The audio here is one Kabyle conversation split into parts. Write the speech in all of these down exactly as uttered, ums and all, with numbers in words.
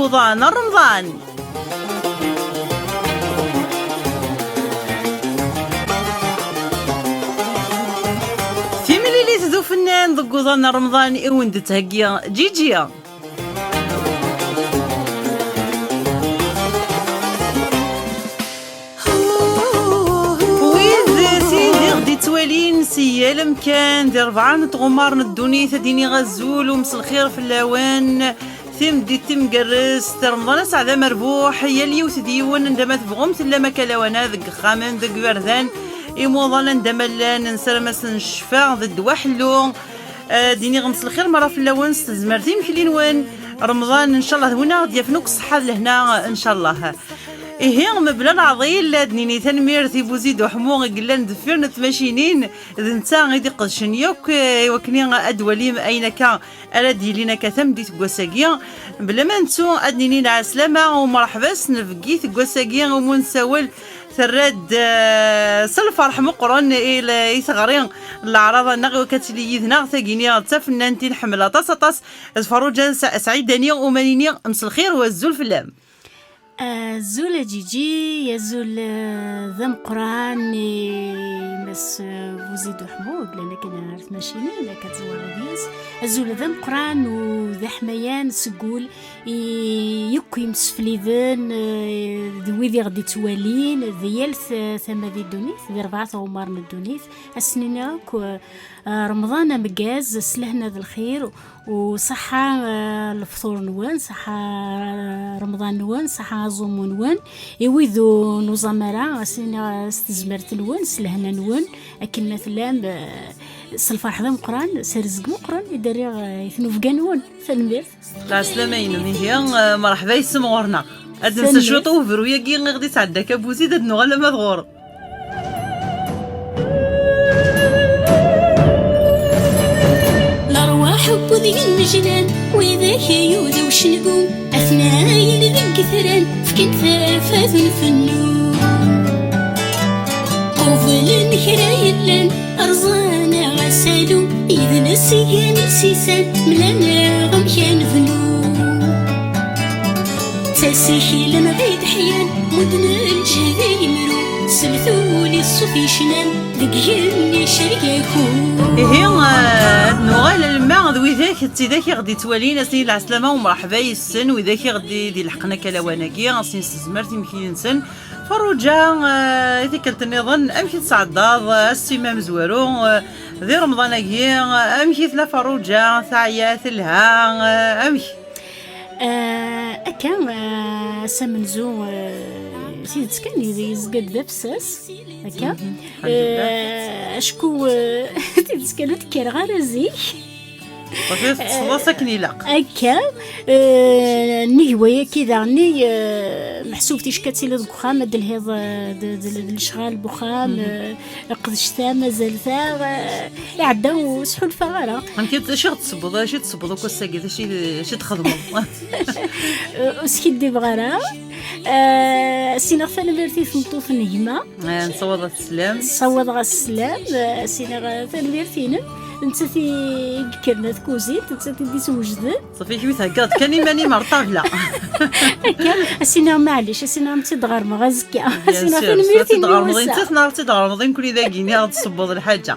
Ramadan, Ramadan. Timlilit d ufennan deg uḍan n Ramadan i wen-d-tettheggi Gigi. Wid tid i ɣ-d-ittwalin si yal amkan, di rebɛa n tɣemmar n ddunit, ad d-iniɣ azul u mselxir fell-awen. Timeddit timgerrest, Remḍan aseɛd amerbuḥ, yal yiwet d yiwen, anda ma tebɣum tellam akka lawan-a, deg yexxamen, deg iberdan, imuḍan anda ma llan, nessaram-asen ccfa d ddwa ḥellu. Ad d-iniɣ mselxir merra fell-awen s tezmert imekli-nwen. Remḍan, ncallah, d win ara ɣ-d-yafen akk ṣṣeḥḥa d lehna, ncallah. Ihi, mebla leɛḍil, ad d-nini tanemmirt i Buzid Uḥmu i yellan deffir n tmacinin, d netta i d-iqedcen yakk, eh, i wakken ad d-twalim ayen akka ara d-yilin akka tameddit n wass-agi. Bla ma nettu, ad d-nini lɛeslama u mreḥba s tnebgit n wass-agi, umi nessawel terra-d, eh, s lferḥ meqqren i l-, i teɣri n leɛraḍa-nneɣ, i wakken ad tili yid-neɣ tagini d tafennant i nḥemmel aṭas, aṭas, d Ferruǧa Sa-, Saɛidani, uma nini mselxir u azul fell-am. Azul a Ǧiǧi, azul, eh, d ameqqran i Mass, eh, Buzid Uḥmu, i yellan akken ar tmacinin, akken tẓewreḍ yis. Azul d ameqqran u d aḥmayan seg wul i yakk imsefliden, eh, d wid i ɣ-d-ittwalin, di yal t-, tama di ddunit, di rebɛa tɣemmar n ddunit. Ass-nni akk, eh, Remḍan ameggaz, s lehna d lxir, u ṣaḥa, eh, lefṭur-nwen, ṣaḥa, eh, Remḍan-nwen, ṣaḥa aẓummu-nwen. I wid ur nuẓam ara, as-iniɣ s tezmert-nwen, s lehna-nwen, akken ma tellam, eh, s lferḥ d ameqqran, s rrezg meqqren i d-rriɣ, eh, i tnubga-nwen. Tanemmirt. Lɛeslama-inem, ihi, eh, mreḥba yes-m ɣur-neɣ. Ad d-nsa cwiṭ i uberru-agi i ɣ-d-isɛedda akka Buzid, ad nuɣal ama d ɣur-m. Lerwaḥ n wid yennejlan, widak i yuda ucengu, atnayen deg yitran, fkan tafat n fennu. Qublen kra yellan, rẓan-aɣ asalu, yid-nes gan lsisan, mlan-aɣ amek ad nebnu. Ttasiklen ɣid ḥyan, mudden lǧehd i yimru, s ltul i ṣṣut yecnan, deg yigenni cergaku. Ihi, eh, ad nuɣal alma d widak d tidak i ɣ-d-ittwalin, asen-in lɛeslama u mreḥba yes-sen, widak i ɣ-d-, d-ilḥeqen akka lawan-agi, asen-in s tezmert imekli-nsen. Ferruǧa, eh, i tikkelt nniḍen, amek i tesɛeddaḍ, eh, ass-im amezwaru, eh, di Remḍan-agi, eh, amek i tella Ferruǧa, teɛya, telha, eh, amek? Eh, akka, eh, ass amenzu, eh, tidet kan, yezga-d d afessas, akka. Mhm. Alḥemdulillah. Eh, acku, eh, tidet kan, ur d-kkreɣ ara zik. Ɣef teṭṭseḍ-as akken ilaq. Akka, eh, nnig wayagi daɣen, eh, meḥsub ticki ad tiliḍ deg uxxam, ad d-telhiḍ, eh, d, d, d lecɣal n uxxam, eh, qdec ta, mazal ta, eh, iɛedda ur sḥulfaɣ ara. Amek i, acu i ɣ-d-tessewweḍ, acu i d-tessewweḍ akk ass-agi, d acu i, acu i d-txedmeḍ? Eh, ur skiddibeɣ ara. Eh, ssineɣ tanemmirt i tmeṭṭut n gma. Eh, nessawaḍ-as sslam. Ssawaḍeɣ-as sslam, eh, as-iniɣ, eh, tanemmirt-inem. Nettat i yekkren ar tkuzint, nettat i d-iswejden. Ṣafi, kemm i theggaḍ kan iman-im ar ṭṭabla. Akka, as-iniɣ maɛlic, as-iniɣ am tt-id-ɣermeɣ azekka. As-iniɣ tanemmirt-inem i wass-a. Nettat neɣ tt-id-ɣermeḍ imekli dagi, niɣ d-tessewweḍ lḥaǧa.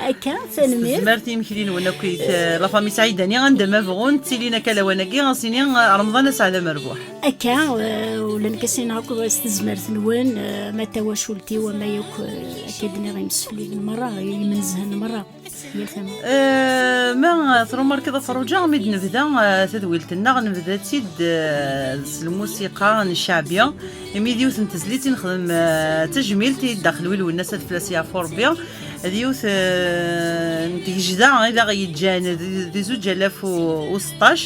Akka, tanemmirt. Tezmert imekli-nwen akkit, eh, la famille Saɛidani, anda ma bɣun, ttilin akka lawan-agi, as-ini, eh, Remḍan aseɛd amerbuḥ. Akka, eh, ula nekk as-iniɣ akk s tezmert-nwen, eh, ma tawacult-iw, ama yakk, eh, akka d-nniɣ imsefliden merra, imenzahen merra, yal tama. Eh, ma trumarkiḍ a Ferruǧa, mi d-nebda, eh, tadwilt-nneɣ, nebda-tt-id, eh, s lmusiqa n cceɛbi, imi d yiwet n tezlit i nexdem, eh, d tajmilt i Dda Xelwi Lwennas, ad fell-as yeɛfu Rebbi, d yiwet, eh, n tgejda i d aɣ-yeǧǧan di, di zuǧ alaf u seṭṭac.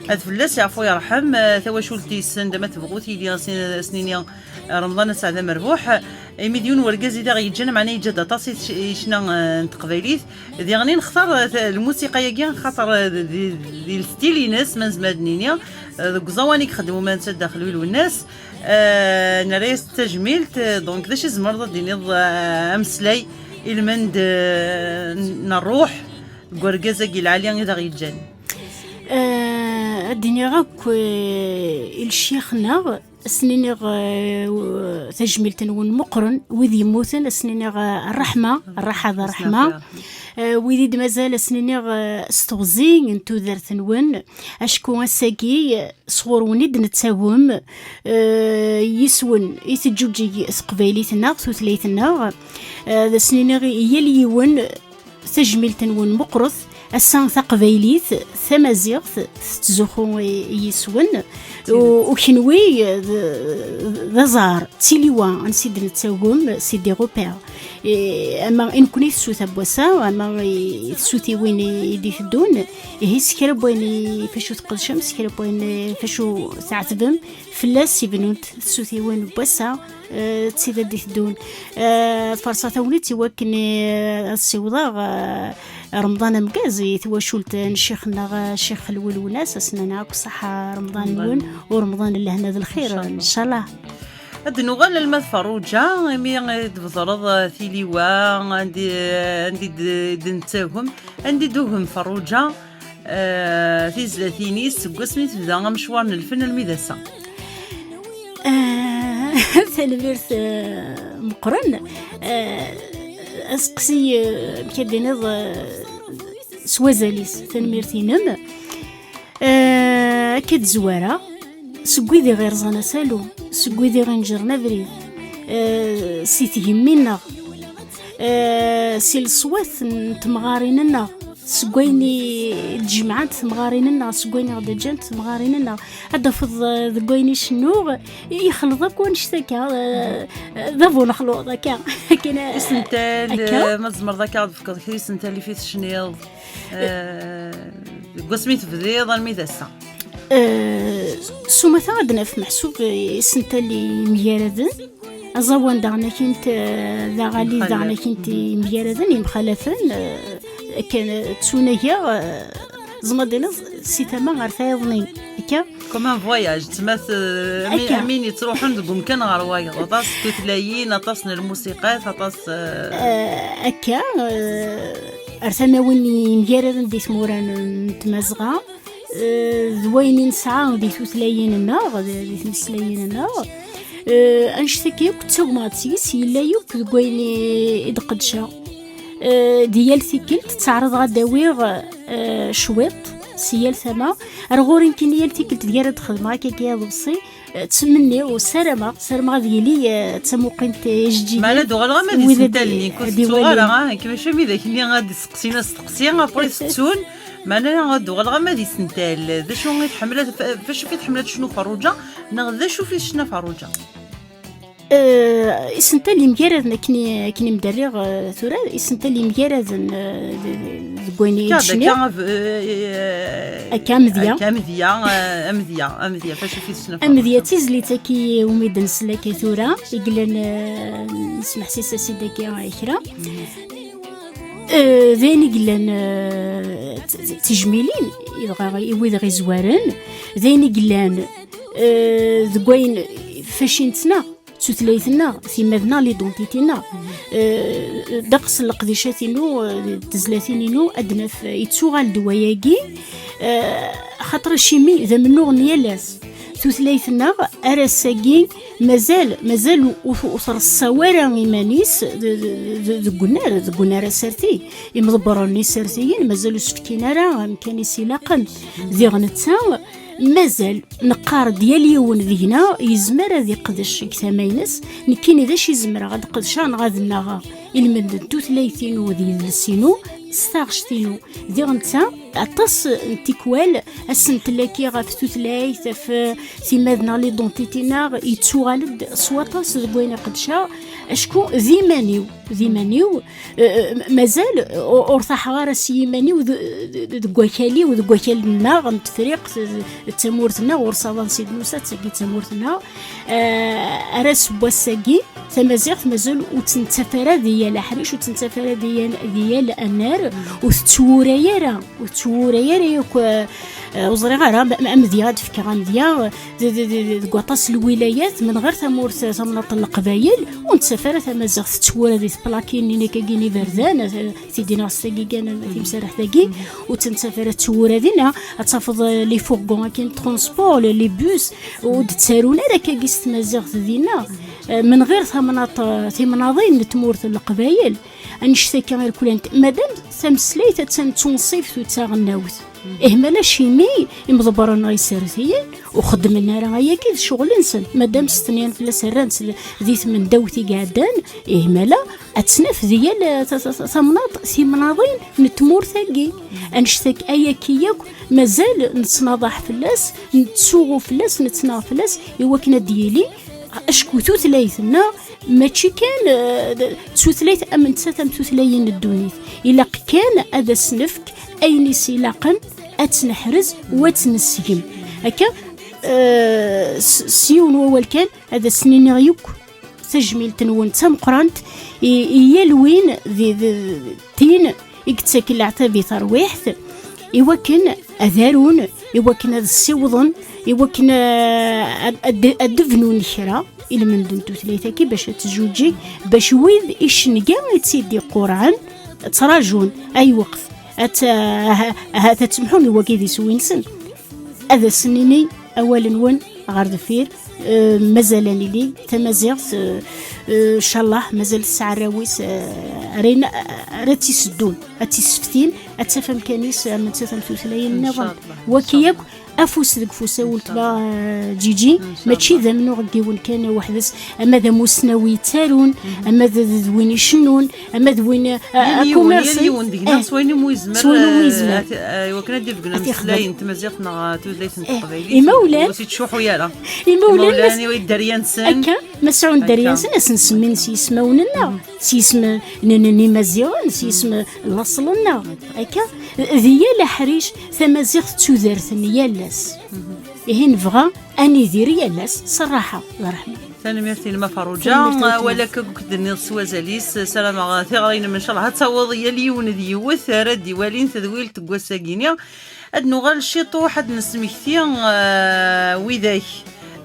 Ad fell-as yeɛfu yerḥem, eh, tawacult-is, anda ma tebɣu tili, as-, as-nini, eh, Remḍan aseɛd amerbuḥ, eh, imi d yiwen wergaz i d aɣ-yeǧǧan, meɛna yeǧǧa-d aṭas i tc-, i ccna, eh, n teqbaylit. Diɣen i nextar, eh, ta-, lmusiqa-agi, xaṭer, eh, di, di, di lstil-ines, ma nezmer ad d-nini, eh, deg uẓawan i ixeddem umansa Dda Xelwi Lwennas, eh, nerra-yas tajmilt, eh, donc, d acu i tzemreḍ ad d-tiniḍ, eh, ameslay i lmend, eh, n, n ṛṛuḥ deg urgaz-agi lɛali i d aɣ-yeǧǧan? Eh, Ad d-iniɣ akk, eh, i lecyax-nneɣ, ad sen-iniɣ, eh, tajmilt-nwen meqqren, wid yemmuten, ad sen-iniɣ, eh, ṛṛeḥma, ṛṛaḥa d ṛṛeḥma. Eh, wid i d-mazal, ad sen-iniɣ, eh, s teɣzi n tudert-nwen, acku ass-agi, eh, sɣur-wen i d-nettagem, eh, yis-wen i teǧǧuǧeg teqbaylit-nneɣ, tutlayt-nneɣ. Eh, ad sen-iniɣ i yal yiwen, tajmilt-nwen meqqret. Ass-a taqbaylit, tamaziɣt, tettzuxxu i, i yis-wen. U, u kenwi, d, d aẓar, d tiliwa, ansi d-nettagem, c'est des repères. E, ama i nekkni tsuta n wass-a, ama i tsutiwin i, i d-iteddun, ihi s kra n wayen i facu tqedcem, s kra n wayen i facu tɛetbem, fell-as i bnunt tsutiwin n wass-a, eh, d tid ad d-iteddun. Eh, farṣa tagnit i wakken, eh, ad ssiwḍeɣ, eh, Remḍan ameggaz i twacult n ccix-nneɣ, eh, Ccix Lwelwnas, ad s-nini akk ṣṣeḥḥa Remḍan-nwen, u Remḍan n lehna d lxir, ncallah. Ad d-nuɣal alma d Ferruǧa, imi i d-tbedreḍ, eh, tiliwa, andi, andi d-, d-nettagem, andi d-tugem Ferruǧa, eh, tizlatin-is seg wasmi tebda amecwar n lfen almi d ass-a. Eh, tanemmirt, eh, meqqren. Eh, aseqsi, eh, amek ad d-tiniḍ, eh, s wazal-is, tanemmirt-inem. Eh, akka d-zwareɣ, seg wid i ɣ-irẓan asalu, seg wid i ɣ-inǧren abrid, eh, si tgemmi-nneɣ, eh, si leṣwat n temɣarin-nneɣ, seg wayen i d-jemɛent temɣarin-nneɣ, seg wayen i ɣ-d-ǧǧant temɣarin-nneɣ. Ad d-tafeḍ, eh, deg wayen i cennuɣ, yexleḍ akk wannect akka, eh, d abu lexluḍ akka. Akken, eh, isental, akka. Eh, ma tzemreḍ akka ad d-tefkeḍ kra isental i tecniḍ, eh, deg wasmi tebdiḍ armi d ass-a? Eh, s umata ad d-naf meḥsub, eh, isental yemgaraden, aẓawan daɣen akint, eh, d aɣalid daɣen akint yemgaraden, yemxalafen, eh, akken, eh, ttunageɣ, eh, tzemreḍ d-tiniḍ si tama ɣer tayeḍnin, akka? Comme un voyage, tmat, eh, ami-, akka. Amin yettruḥun deg umkan ɣer wayeḍ, aṭas n tutlayin, aṭas n lmusiqat, aṭas, eh, eh, akka, eh, ar tamawin yemgaraden di tmura n, n Tmazɣa, eh, d wayen i nesɛa di tutlayin-nneɣ, di, di tmeslayin-nneɣ. Eh, annect-agi akk ttagmeɣ-d seg-s, yella yakk deg wayen i, i d-qeddceɣ. Eh, di yal tikkelt, ttaɛraḍeɣ ad d-awiɣ, eh, cwiṭ, si yal tama. Ar ɣur-i nekkini yal tikkelt d gar ad xedmeɣ akka, akka iḍebsi, eh, ttmenniɣ u ssarameɣ, ssarameɣ ad yili, eh, d tamuqint, eh, ijeǧǧigen. Meɛna ad uɣaleɣ ama d wid ad isental-nni, ur ad tettuɣ iwalin. Ara, ah, nekk mačči am widak-nni ad d-isteqsin asteqsi, après tettun. Meɛna ad uɣaleɣ ama d isental. D acu i tḥemmel ad, f-, f acu i tḥemmel ad tecnu Ferruǧa, neɣ d acu i tecna Ferruǧa? Eh, isental yemgaraden akken i, akken i m-d-rriɣ, eh, tura, isental yemgaraden, eh, d-, d-, deg wayen i d-cniɣ. Akka, eh, eh, akka amedya. Akka amedya, eh, amedya, amedya, f acu i tecna Ferruǧa? Amedya d tizlit-agi umi d-nsell akka tura, i yellan, eh, nesmeḥsis-as-id akka kra. Eh, d ayen i yellan, eh, t-, t-, tijmilin, i dɣa i wid ɣ-izwaren, d ayen i yellan, eh, deg wayen f acu i nettnaɣ, d tutlayt-nneɣ, timmad-nneɣ, l'identité-nneɣ. Eh, ddeqs n leqdicat-inu, eh, d tezlatin-inu, ad d-naf, eh, yettuɣal-d wayagi, eh, xaṭer acimi d amennuɣ n yal ass. Tutlayt-nneɣ, ar ass-agi, mazal, mazal ur, ur, ur treṣṣa wara iman-is de-, de-, de-, deg unnar, deg unnar aserti. Imḍebbren isertiyen mazal ur s-fkin ara amkan-is ilaqen. Diɣ netta, mazal neqqar-d yal yiwen deg-neɣ yezmer ad iqdec deg tama-ines, nekkini d acu i zemreɣ ad qedceɣ neɣ ad nnaɣeɣ i lmend n tutlayt-inu d yidles-inu s taɣect-inu. Diɣ netta, aṭas n tikwal, asentel-agi ɣef tutlayt, ɣef, eh, timmad-nneɣ, l'identité-nneɣ, yettuɣal-d s waṭas deg wayen iqedceɣ, acku d iman-iw, d iman-iw, eh, eh, mazal ur, ur taḥeɣ ara s yiman-iw d-, d-, deg wakal-iw, deg wakal-nneɣ n Tefriqt, d tamurt-nneɣ, ur ṣaḍan Sidi Musa, d tagi d tamurt-nneɣ. Eh, ar ass n wass-agi, tamaziɣt mazal ur tt-nettaf ara di yal aḥric, ur tt-nettaf ara di yal, di yal annar, ur tettwuray ara, ur Ttwura ara yakk, eh, eh, ur ẓriɣ ara, am-, amedya ad d-fkeɣ amedya, eh, d-, d-, d-, deg waṭas n lwilayat, menɣir tamurt, eh, tamnaḍt n Leqbayel, ur nettaf ara tamaziɣt tettwura di tplakin-nni akkagi n iberdan, eh, tiddi neɣ s tagi kan, eh, timsaraḥt-agi, ur tt-nettaf ara tettwura dinna, ad tafeḍ, eh, les fourgons akin n transport, les, les bus, ur d-ttarun ara akkagi s tmaziɣt dinna, eh, menɣir tamnaḍt, eh, timnaḍin n tmurt n Leqbayel. Annect-agi i rkulant. Madam tameslayt attan d tunṣibt u d taɣelnawt. Ihmal acimi imḍebbren-nneɣ isertiyen ur xeddmen ara ayagi d ccɣel-nsen. Madam stenyan fell-as rran-tt di tmendawt i iɛeddan, ihmala ad tt-naf di yal, eh, ta-, ta-, ta-, tamnaḍt, timnaḍin n tmurt-agi. Annect-agi ayagi yakk mazal nettnaḍaḥ fell-as, nettsuɣu fell-as, nettnaɣ fell-as, i wakken ad d-yili acku tutlayt-nneɣ mačči kan, eh, d tutlayt am nettat am tutlayin n ddunit. Ilaq kan ad as-nefk ayen i s-ilaqen, ad tt-neḥrez u ad tt-nessegem. Akka, eh, s, s yiwen wawal kan, ad as-niniɣ yakk tajmilt-nwen d tameqqrant i, i yal win di, di, tin i yettaken leɛtab i terwiḥt, i wakken ad arun, i wakken ad ssiwḍen, i wakken, eh, ad, ad, ad d-bnun kra i lmend n tutlayt-agi bac ad tezzuǧǧeg, bac wid icenga i tt-id-iqurɛen ttrajun ayweqt ad t-, ahat ad temḥum i wagi d iswi-nsen. Ad asen-nini awal-nwen ɣer deffir, eh, mazal ad nili tamaziɣt, eh, eh, ncallah mazal tesɛa arraw-is, eh, ara in-, ara tt-iseddun, ad tt-isseftin, ad taf amkan-is, eh, am nettat am tutlayin nniḍen. Ncallah, waki ncallah. Akk afus deg ufus a weltma, eh, Ǧiǧi, ncallah. Mačči d amennuɣ n yiwen kan weḥd-s, ama d amusnaw yettarun, ama d, d win icennun, ama d win, eh, yal yiwen, akummersi. Yal yiwen deg-neɣ, eh, s wayen umi yezmer, s wayen umi yezmer. Eh, at-, eh, i wakken ad d-ibeggen ameslay n tmaziɣt neɣ, eh, tutlayt n teqbaylit, imawlan, ur s-yettcuḥḥu ara. Imawlan, imawlan, i dderya-nsen. Akka, ma sɛun dderya-nsen, ad sen-semmin s yismawen-nneɣ, s yisem n, n, n Imaziɣen, s yisem n laṣel-nneɣ. Akka, d yal aḥric, tamaziɣt d tudert n yal ass. Ihi nebɣa ad nidir yal ass s rraḥa d ṛṛeḥma. Tanemmirt-inem a Farruǧa. Tanemmirt-inem. Awal akka akk d-tenniḍ s wazal-is, ssarameɣ tiɣri-inem ncallah ad taweḍ yal yiwen d yiwet ara d-iwalin tadwilt deg wass-agi-ni. Ad nuɣal ciṭuḥ ad d-nesmekti, eh, widak,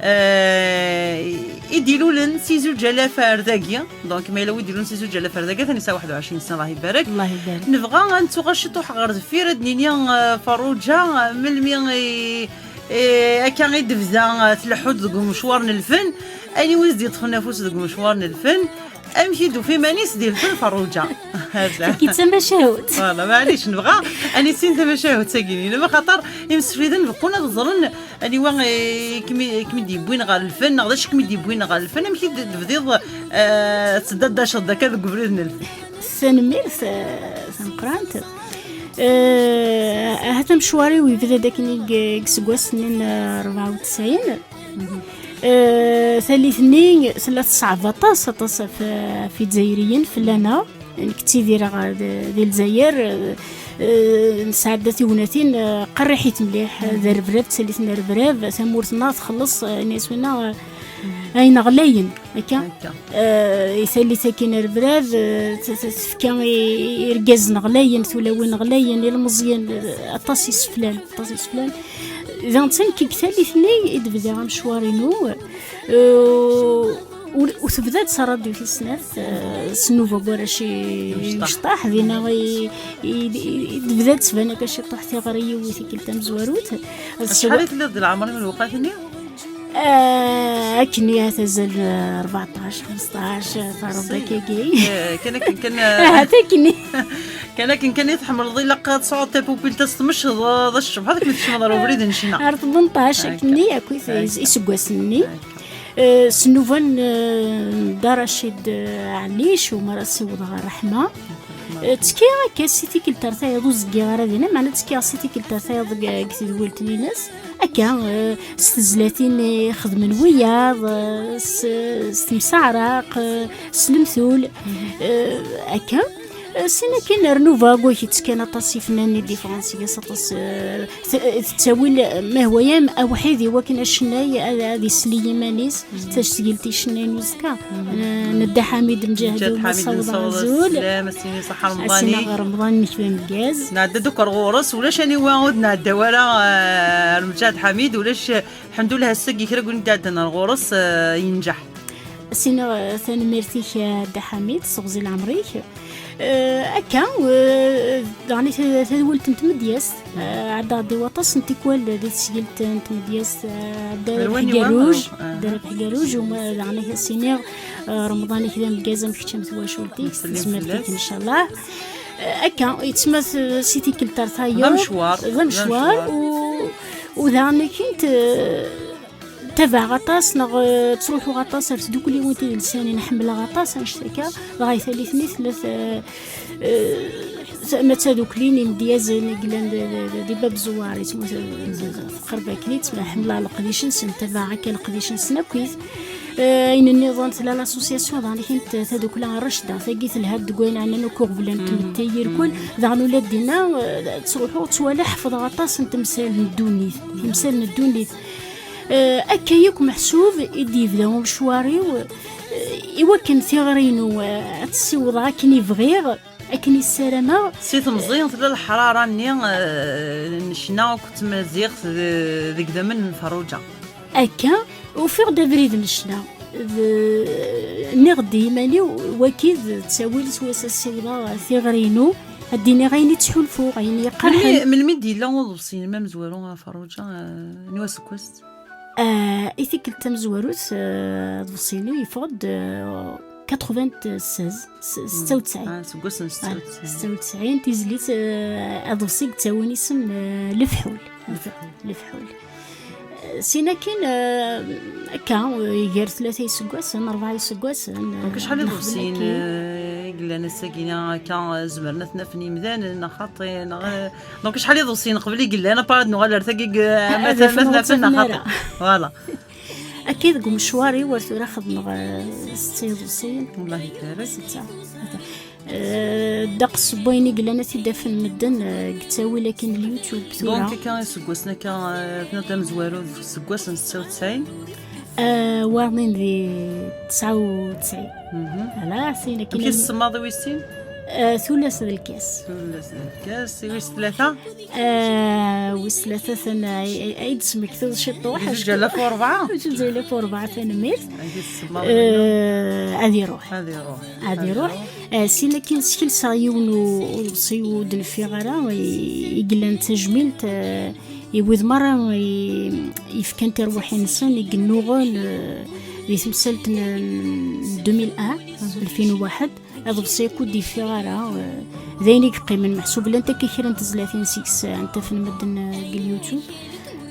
eh, i d-ilulen si zuǧ alaf ar dagi. Donc, ma yella wid d-ilulen si zuǧ alaf ar dagi, atan yesɛa waḥed u ɛecrin sna, Allah ibarek. Allah ibarek. Nebɣa ad nettuɣal ciṭuḥ ɣer deffir, ad d-nini, eh, Farruǧa, eh, melmi i, i, akka i d-tebda, eh, tleḥḥu-d deg umecwar n lfen, aniwa i s-d-yeṭṭfen afus deg umecwar n lfen, amek i d-tufa iman-is di lfen Farruǧa? Tagi d tamacahut. Voilà, maɛlic, nebɣa ad nissin tamacahut-agi-nni, axaṭer imsefliden beqqun ad ẓren aniwa, eh, i kem-, i kem-id-yewwin ɣer lfen, neɣ d acu i kem-id-yewwin ɣer lfen, amek i d-, tebdiḍ, eh, tettdaddaceḍ akka deg ubrid n lfen? Tanemmirt, eh, tameqqrant. Eh, ahat amecwar-iw yebda-d akken i deg, deg seggas-nni n, eh, rebɛa u tesɛin. Eh, tallit-nni tella teṣɛeb aṭas, aṭas ɣef, ɣef Izzayriyen, fell-aneɣ. Nekk ttidireɣ di, di Lezzayer, eh, eh, nesɛedda tignatin, eh, qerriḥit mliḥ, eh, d rrebrab, tallit n rrebrab, tamurt-nneɣ txelleṣ, eh, ini-as winna, eh, ayen ɣlayen, akka. Akka. Eh, i tallit-agi n rrebrab, eh, t-, t-, tefka i, i irgazen ɣlayen, tulawin ɣlayen, ilmeẓyen, eh, aṭas iseflan, aṭas iseflan. Daɣen d nekk deg tallit-nni i d-bdiɣ amecwar-inu. Eh, ur, ur tebda-d s ṛṛadyu tis snat, eh, s nnuba n warrac i Imecṭaḥ. Imecṭaḥ, dinna i, i, i, i d-tebda tettban akka ciṭuḥ tiɣri yiwet i tikkelt tamezwarut. Acḥal i telliḍ di leɛmer-im lewqat-nni? Eh, akken i at azal, eh, rbeɛṭac, xmesṭac, eh, taṛebba akkagi. Eh, kan akken kan, eh, ahat akken. Kan akken kan i tḥemmleḍ, ilaq ad tesɛuḍ tapupilt, ad s-tmecḍeḍ, ad tcebḥeḍ akken tcebḥeḍ ar ubrid n ccna. Ar tmenṭac, akka, akken-nni akk i t-, akka, iseggasen-nni. Akka. Eh, s nnuba n, eh, Dda Racid, eh, Ɛellic, u mi ara ssiwḍeɣ ṛṛeḥma. Eh, ttekkiɣ akka si tikkelt ar tayeḍ ur zeddigeɣ ara dinna, meɛna ttekkiɣ si tikkelt ar tayeḍ deg, deg tedwilt-nni-ines. Akka, eh, s tezlatin i xedmen wiyaḍ, eh, s, s temsaɛraq, eh, s lemtul, eh, akka. Sin akin rnu bagu yettekkan aṭas ifennanen i d-yeffɣen seg-s aṭas, eh, t- tettawil, eh, ma hwa yam awḥid i wakken acennay ad ad isel i yiman-is. Tajtilt icennay n uzekka. Eh, n Dda Ḥamid Mǧahed. Mǧahed Ḥamid, nessaweḍ azul. Sslam, a s-nini ṣaḥa. A s-nini remḍan-ik d ameggaz. Nɛedda-d akk ar ɣur-s, ulac aniwa ur d-nɛedda wara, eh, ar Mǧahed Ḥamid, ulac, eh, lḥemdullah, ass-agi kra n win i d-iɛeddan ar ɣur-s, eh, yenǧeḥ. Sini, eh, tanemmirt-ik, eh, Dda Ḥamid, seɣzi leɛmer-ik. Eh, akka, eh, daɣen i ta- tadwilt n tmedyazt, eh, ɛeddaɣ-d i waṭas n tikwal di tesgilt n tmedyazt, eh, Dda Rabeḥ Garuj, Dda Rabeḥ Garuj, u ma daɣen ad as-iniɣ, eh, Remḍan-ik d ameggaz am kečč am twacult-ik, s tezmert-ik, ncallah. Eh, akka, yettmat, eh, si tikkelt ar tayeḍ. D amecwar. D amecwar, u, u daɣen akint, eh, Tabaɛeɣ aṭas, neɣ, eh, ttruḥuɣ aṭas ar tdukliwin tidelsanin, ḥemmleɣ aṭas annect-akka, dɣa i tallit-nni tella t- eh, t- ma d tadukli n imedyazen i yellan d- d- d- di Bab Zuwar, yettmut- teqreb akken, yettma- ḥemmleɣ leqdic-nsen, tabaɛeɣ akka leqdic-nsen akkit. Eh, ayen nniḍen tella l'association, daɣen akint tadukla n Racda, tagi telha-d deg wayen ɛnan akk uɣbel n tmetti irkul, daɣen ula d dinna, eh, ttruḥuɣ, ttwaliɣ, ḥefḍeɣ aṭas n temsal n ddunit, timsal n ddunit. Eh, akka yakk meḥsub i d-yebda umecwar-iw, eh, i wakken tiɣri-inu, eh, ad tt-ssiwḍeɣ akken i bɣiɣ, akken i ssarameɣ. Si temẓi tella leḥrara-nni, eh, n ccna akked tmaziɣt d- deg idammen n Ferruǧa. Akka, ufiɣ-d abrid n ccna. D- nniɣ-d i yiman-iw, waki d ttawil s wass ad ssiwḍeɣ tiɣri-inu, ad d-iniɣ ayen i ttḥulfuɣ, ayen yeqqerḥen. Melmi, melmi d-yella uḍebsi-inem amezwaru ɣef Ferruǧa, eh, anwa aseggas? Ah, i tikkelt tamezwarut, eh, aḍebsi-inu yeffeɣ-d, eh, quatre-vingt-seize, s- setta u tesɛin. Ah, seg wass n setta u tesɛin. Ah, setta u tesɛin, tizlit, eh, aḍebsi yettawin isem, eh, Lefḥul. Lefḥul. Lefḥul. Eh, sin akin, eh, akka, eh, gar tlata iseggasen, rebɛa iseggasen, eh, donc acḥal n iḍebsiyen, eh, i yellan ass-agi akka, eh, zemren ad ten-afen yimdanen, neɣ xaṭi, neɣ, eh, donc acḥal iḍebsiyen qbel i yellan, apart ad nuɣal ar tagi, eh, ma ad ten-afen neɣ xaṭi. Voilà. Akka deg umecwar-iw ar tura xedmeɣ, eh, setta iḍebsiyen. Wallahi tbarek. Setta. Eh, ddeqs n wayen i yellan ad t-id-afen medden, eh, deg ttawil akin n YouTube tura. Donc akka iseggasen akka, eh, tniḍ amezwaru deg useggas n setta u tesɛin? Eh, waḍin di tesɛa u tesɛin. Mhm. Ala, sin akin. Amek i tsemmaḍ i wis sin? Eh, tullas d lkas. Tullas d lkas, i wis tlata? Eh, wis tlata atan ay, ay, ay d-tesmektiḍ ciṭuḥ. Di zuǧ alaf u rebɛa? Zuǧ alaf u rebɛa, tanemmirt. Ay d-tsemmaḍ. Eh, ad iruḥ. Ad iruḥ. Ad iruḥ. Eh, sin akin skelseɣ yiwen u- uḍebsi ur d-nfiɣ ara, i, i yellan d tajmilt, eh, i wid merra i, yefkan tirwiḥin-nsen, i yennuɣen, eh, di temsalt n, n deux mille un, alfin u waḥed. Aḍebsi akk ur d-yeffiɣ ara, eh, d ayen i yeqqimen. Meḥsub llant akka kra n tezlatin seg-s, eh, n tafen medden, eh, deg YouTube.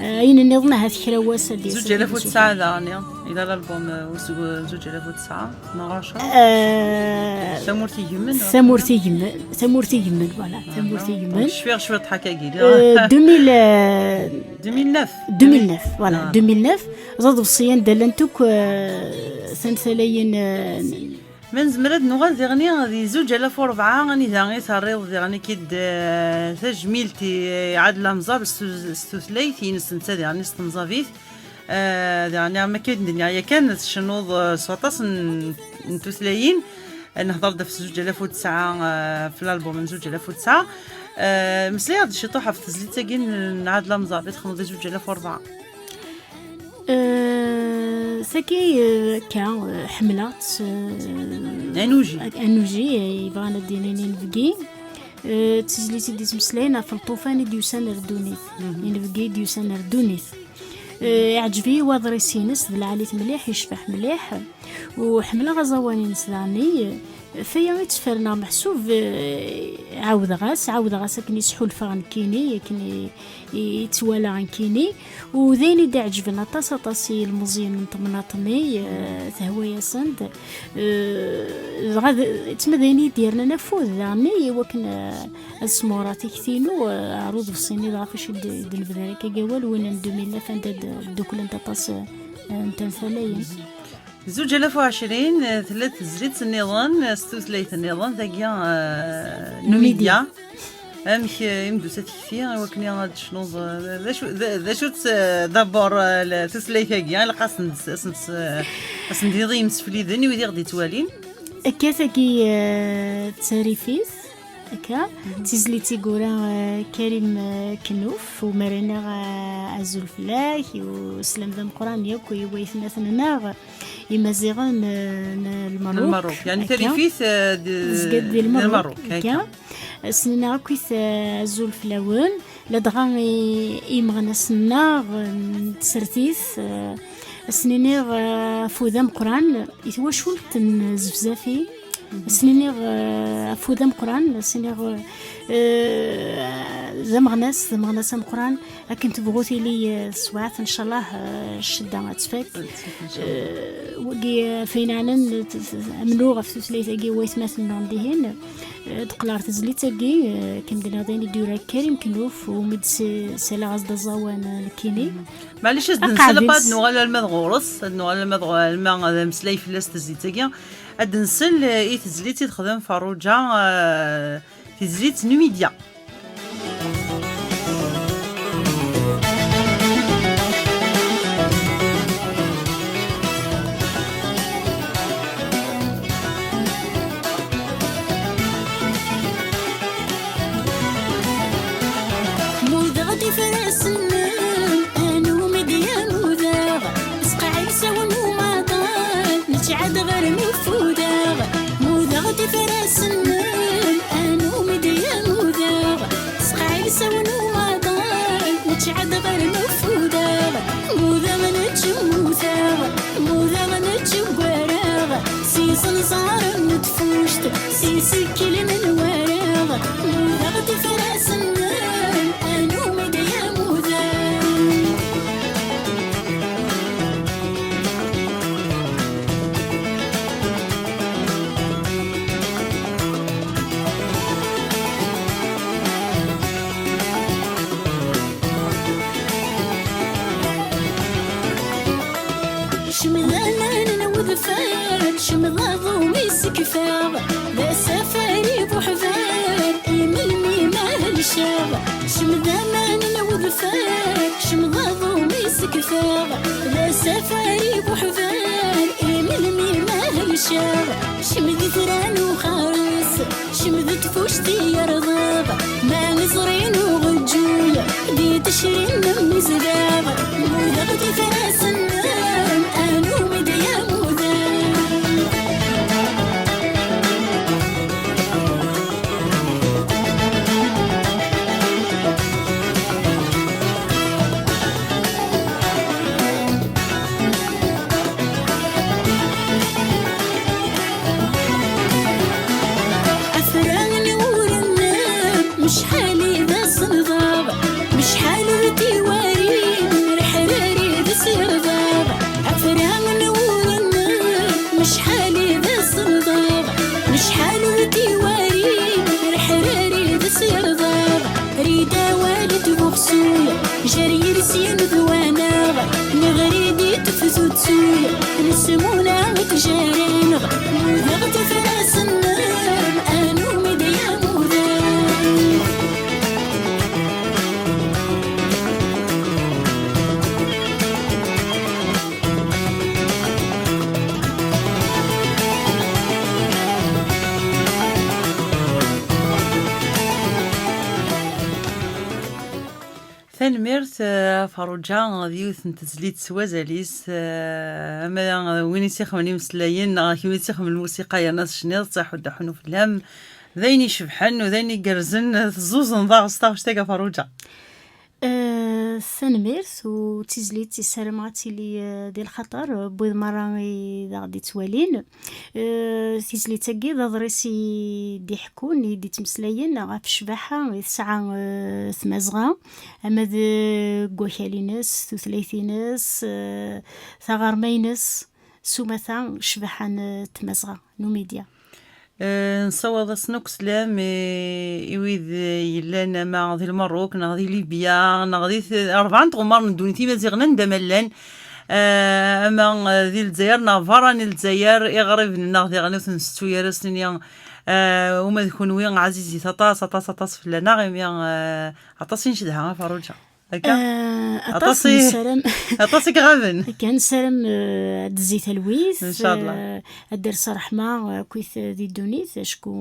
Eh, ayen nniḍen ahat kra wass ad d-yas. Zuǧ alaf u tesɛa daɣen, yella l'album, eh, useg-, zuǧ alaf u tesɛa, neɣ ɛecra? Eh, Tamurt igemmen, neɣ? Tamurt igemmen, tamurt igemmen, voilà, tamurt igemmen. Cfiɣ cwiṭ ḥakagi. Eh, deux mille, eh, deux mille neuf. Deux mille neuf, voilà, ah. Deux mille neuf, d aḍebsi anda llant akk, eh, tantalayin, eh, Ma nezmer ad nuɣal diɣni di zuǧ alaf u rebɛa, anida i terriḍ diɣni kid, eh, tajmilt i, i Ɛadel Amẓab s tu- s tutlayt-ines netta diɣni s temẓabit. Eh, diɣni am akka i d-nniɣ yakan, tcennuḍ, eh, s waṭas n, n tutlayin. Eh, nehḍer-d ɣef zuǧ alaf u tesɛa, eh, ɣef l'album n zuǧ alaf u tesɛa. Eh, meslay-aɣ-d ciṭuḥ ɣef tezlit-agi n, n Ɛadel Amẓab i txedmeḍ di zuǧ alaf u rebɛa. Eh, tagi, eh, akka, eh, ḥemmleɣ-tt, eh, Anuji. Anuji, eh, yebɣan ad d-inin inebgi. Eh, d tizlit i d-yettmeslayen ɣef lṭufan i d-yusan ar ddunit. Mhm. Inebgi i d-yusan ar ddunit. Eh, iɛǧeb-iyi waḍris-ines, d lɛali-t mliḥ, yecbeḥ mliḥ. U ḥemmleɣ aẓawan-ines daɣen. F aya i ttferneɣ meḥsub, eh, ɛawdeɣ-as, ɛawdeɣ-as akken i sḥulfaɣ nekkini, akken i, i, i ttwalaɣ nekkini. U d ayen i d-iɛeǧben aṭas, aṭas i yilmeẓyen n temnaḍt-nni, eh, tehwa-yasen-d. Eh, dɣa d, yettma d ayen i d-yernan afud daɣen i wakken, eh, ad smureɣ tikti-inu, eh, ɣer uḍebsi-nni, dɣa ɣef wacu i d, i d-nebder akka awal, win n deux mille neuf, anda d-, ddukklent aṭas, eh, n tantalayin. Zuǧ alaf u ɛecrin, eh, tella tezlit nniḍen, eh, s tutlayt nniḍen, tagi, eh, Numidya. Numidya. Amek, eh, i m-d-tusa tekti i wakken ad d-tecnuḍ, eh, d acu, d, d acu-tt, eh, d'abord, eh, la tutlayt-agi, ilaq ad sen-, ad sen-, eh, ad sen-d-tiniḍ i yimsefliden, i wid i ɣ-d-yettwalin? Akka, tagi, eh, d tarifit, akka. Mhm. D tizlit i yura, eh, Karim, eh, Kenouf, u merra-nneɣ, eh, azul fell-ak, u sslam d ameqqran yakk i waytmaten-nneɣ Imaziɣen, eh, n Lmerruk. N Lmerruk. Yeɛni akka. Tarifit, eh, d-, tezga-d di Lmerruk, Lmerruk, akka. Akka. Ssnen-aɣ akkit, eh, azul fell-awen, ladɣa i, i imeɣnasen-nneɣ, eh, n tsertit, eh, ad sen-iniɣ, eh, afud ameqqran i twacult n Zefzafi, ad sen-iniɣ, eh, afud ameqqran, ad sen-iniɣ, eh, d ameɣnas, d ameɣnas ameqqran, akken tebɣu tili, eh, teswiɛt, ncallah, eh, ccedda ad tfak. Ad tfak, ncallah. Eh, wagi, eh, f ayen ɛnan, eh, t-, t-, amennuɣ ɣef tutlayt-agi n waytmaten-nneɣ n dihin, eh, d-qqleɣ ɣer tezlit-agi, eh, akken d-nniɣ dayen i d-yura Karim Kenouf, umi d-s-, saliɣ-as-d aẓawan, eh, nekkini. Maɛlic, ad nsel, aqaɛed-is. Ad nuɣal alma d ɣur-s, ad nuɣal alma d ɣur-, alma d ameslay fell-as tezlit-agi. Ad nsel, eh, i tezlit i texdem Ferruǧa, eh, tizlit Numidya. Mudeɣ-d ifrasen-nnem, a Numidya mudeɣ. Sqaɛi ilsawen umaḍal, nettɛad ɣer nufudeɣ. Mudeɣ-d ifrasen-nnem, a Numidya mudeɣ. Sqaɛi ilsawen umaḍal, nettɛad ɣer nufudeɣ. Mudeɣ nečč mmuteɣ, mudeɣ nečč ggwareɣ. Si isenẓaren n tfuct, si isekkilen n wareɣ. Mudeɣ-d ifrasen-nnem, a Numidya mudeɣ. Cemdanan n wedfar, cemdaḍ umi sekfeɣ, d asafar i buḥbar, i melmi ma helceɣ. Cemdanan n wedfar, cemdaḍ umi sekfeɣ, d asafar i buḥbar, i melmi ma helceɣ. Cemd itran uxares, cemd tfuct i yerḍeɣ, ma iẓri n uɣeǧǧuy, di tecrin n mizdeɣ, mudeɣ-d ifrasen-nnem, a Numidya mudeɣ. Afran n wurnem, mecḥal i d asenḍaḍ, mecḥal d tiwarin, reḥrari d sirḍaḍ. Afran n wurnem, mecḥal i d asenḍaḍ, mecḥal d tiwarin, reḥrari d sirḍaḍ. Rrid awal n tbuxsuy, jer yirsi n dwaneɣ, neɣri di tefzutsuy, nesmuna i tjara-nneɣ, mudeɣ-d ifrasen-nnem, a Numidya mudeɣ. Tanemmirt, eh, Ferruǧa, d yiwet n tezlit s wazal-is, eh, ama d win i s-ixedmen imeslayen, neɣ kemm i s-ixedmen lmusiqa yerna tecniḍ, ttaḥudda ḥunu fell-am, d ayen icebḥen, u d ayen igerrzen, eh, teẓẓuẓen daɣ s taɣect-agi a Ferruǧa. Eh, tanemmirt, u d tizlit i ssarameɣ ad tili, eh, di lxaṭer, eh, n wid merra i d aɣ-d-ittwalin. Eh, tizlit-agi d aḍris i d-iḥekkun, i d-ittmeslayen ɣef ccbaḥa i tesɛa, eh, Tmazɣa, ama deg wakal-ines, tutlayt-ines, eh, taɣerma-ines, s umata ccbaḥa n Tmazɣa, Numidya. Eh, nessawaḍ-asen akk sslam i, i wid, eh, yellan ama di Lmerruk, neɣ di Libya, neɣ di t-, rebɛa n tɣemmar n ddunit, Imaziɣen anda ma llan, Eh, ama eh, di Lezzayer neɣ berra n Lezzayer, iɣriben-nneɣ diɣen ur ten-nsettu ara, s-nini eh, uma d kunwi ɛzizit aṭas, aṭas, aṭas fell-aneɣ, imi eh, aṭas i ncedha a Ferruǧa. Akka? Eh, aṭas aṭas i- nessaram. Aṭas i iɣaben. Akka, nessaram eh, ad d-tezzi talwit, Ncallah. Eh, ad d-ters ṛṛeḥma eh, akkit eh, di ddunit, acku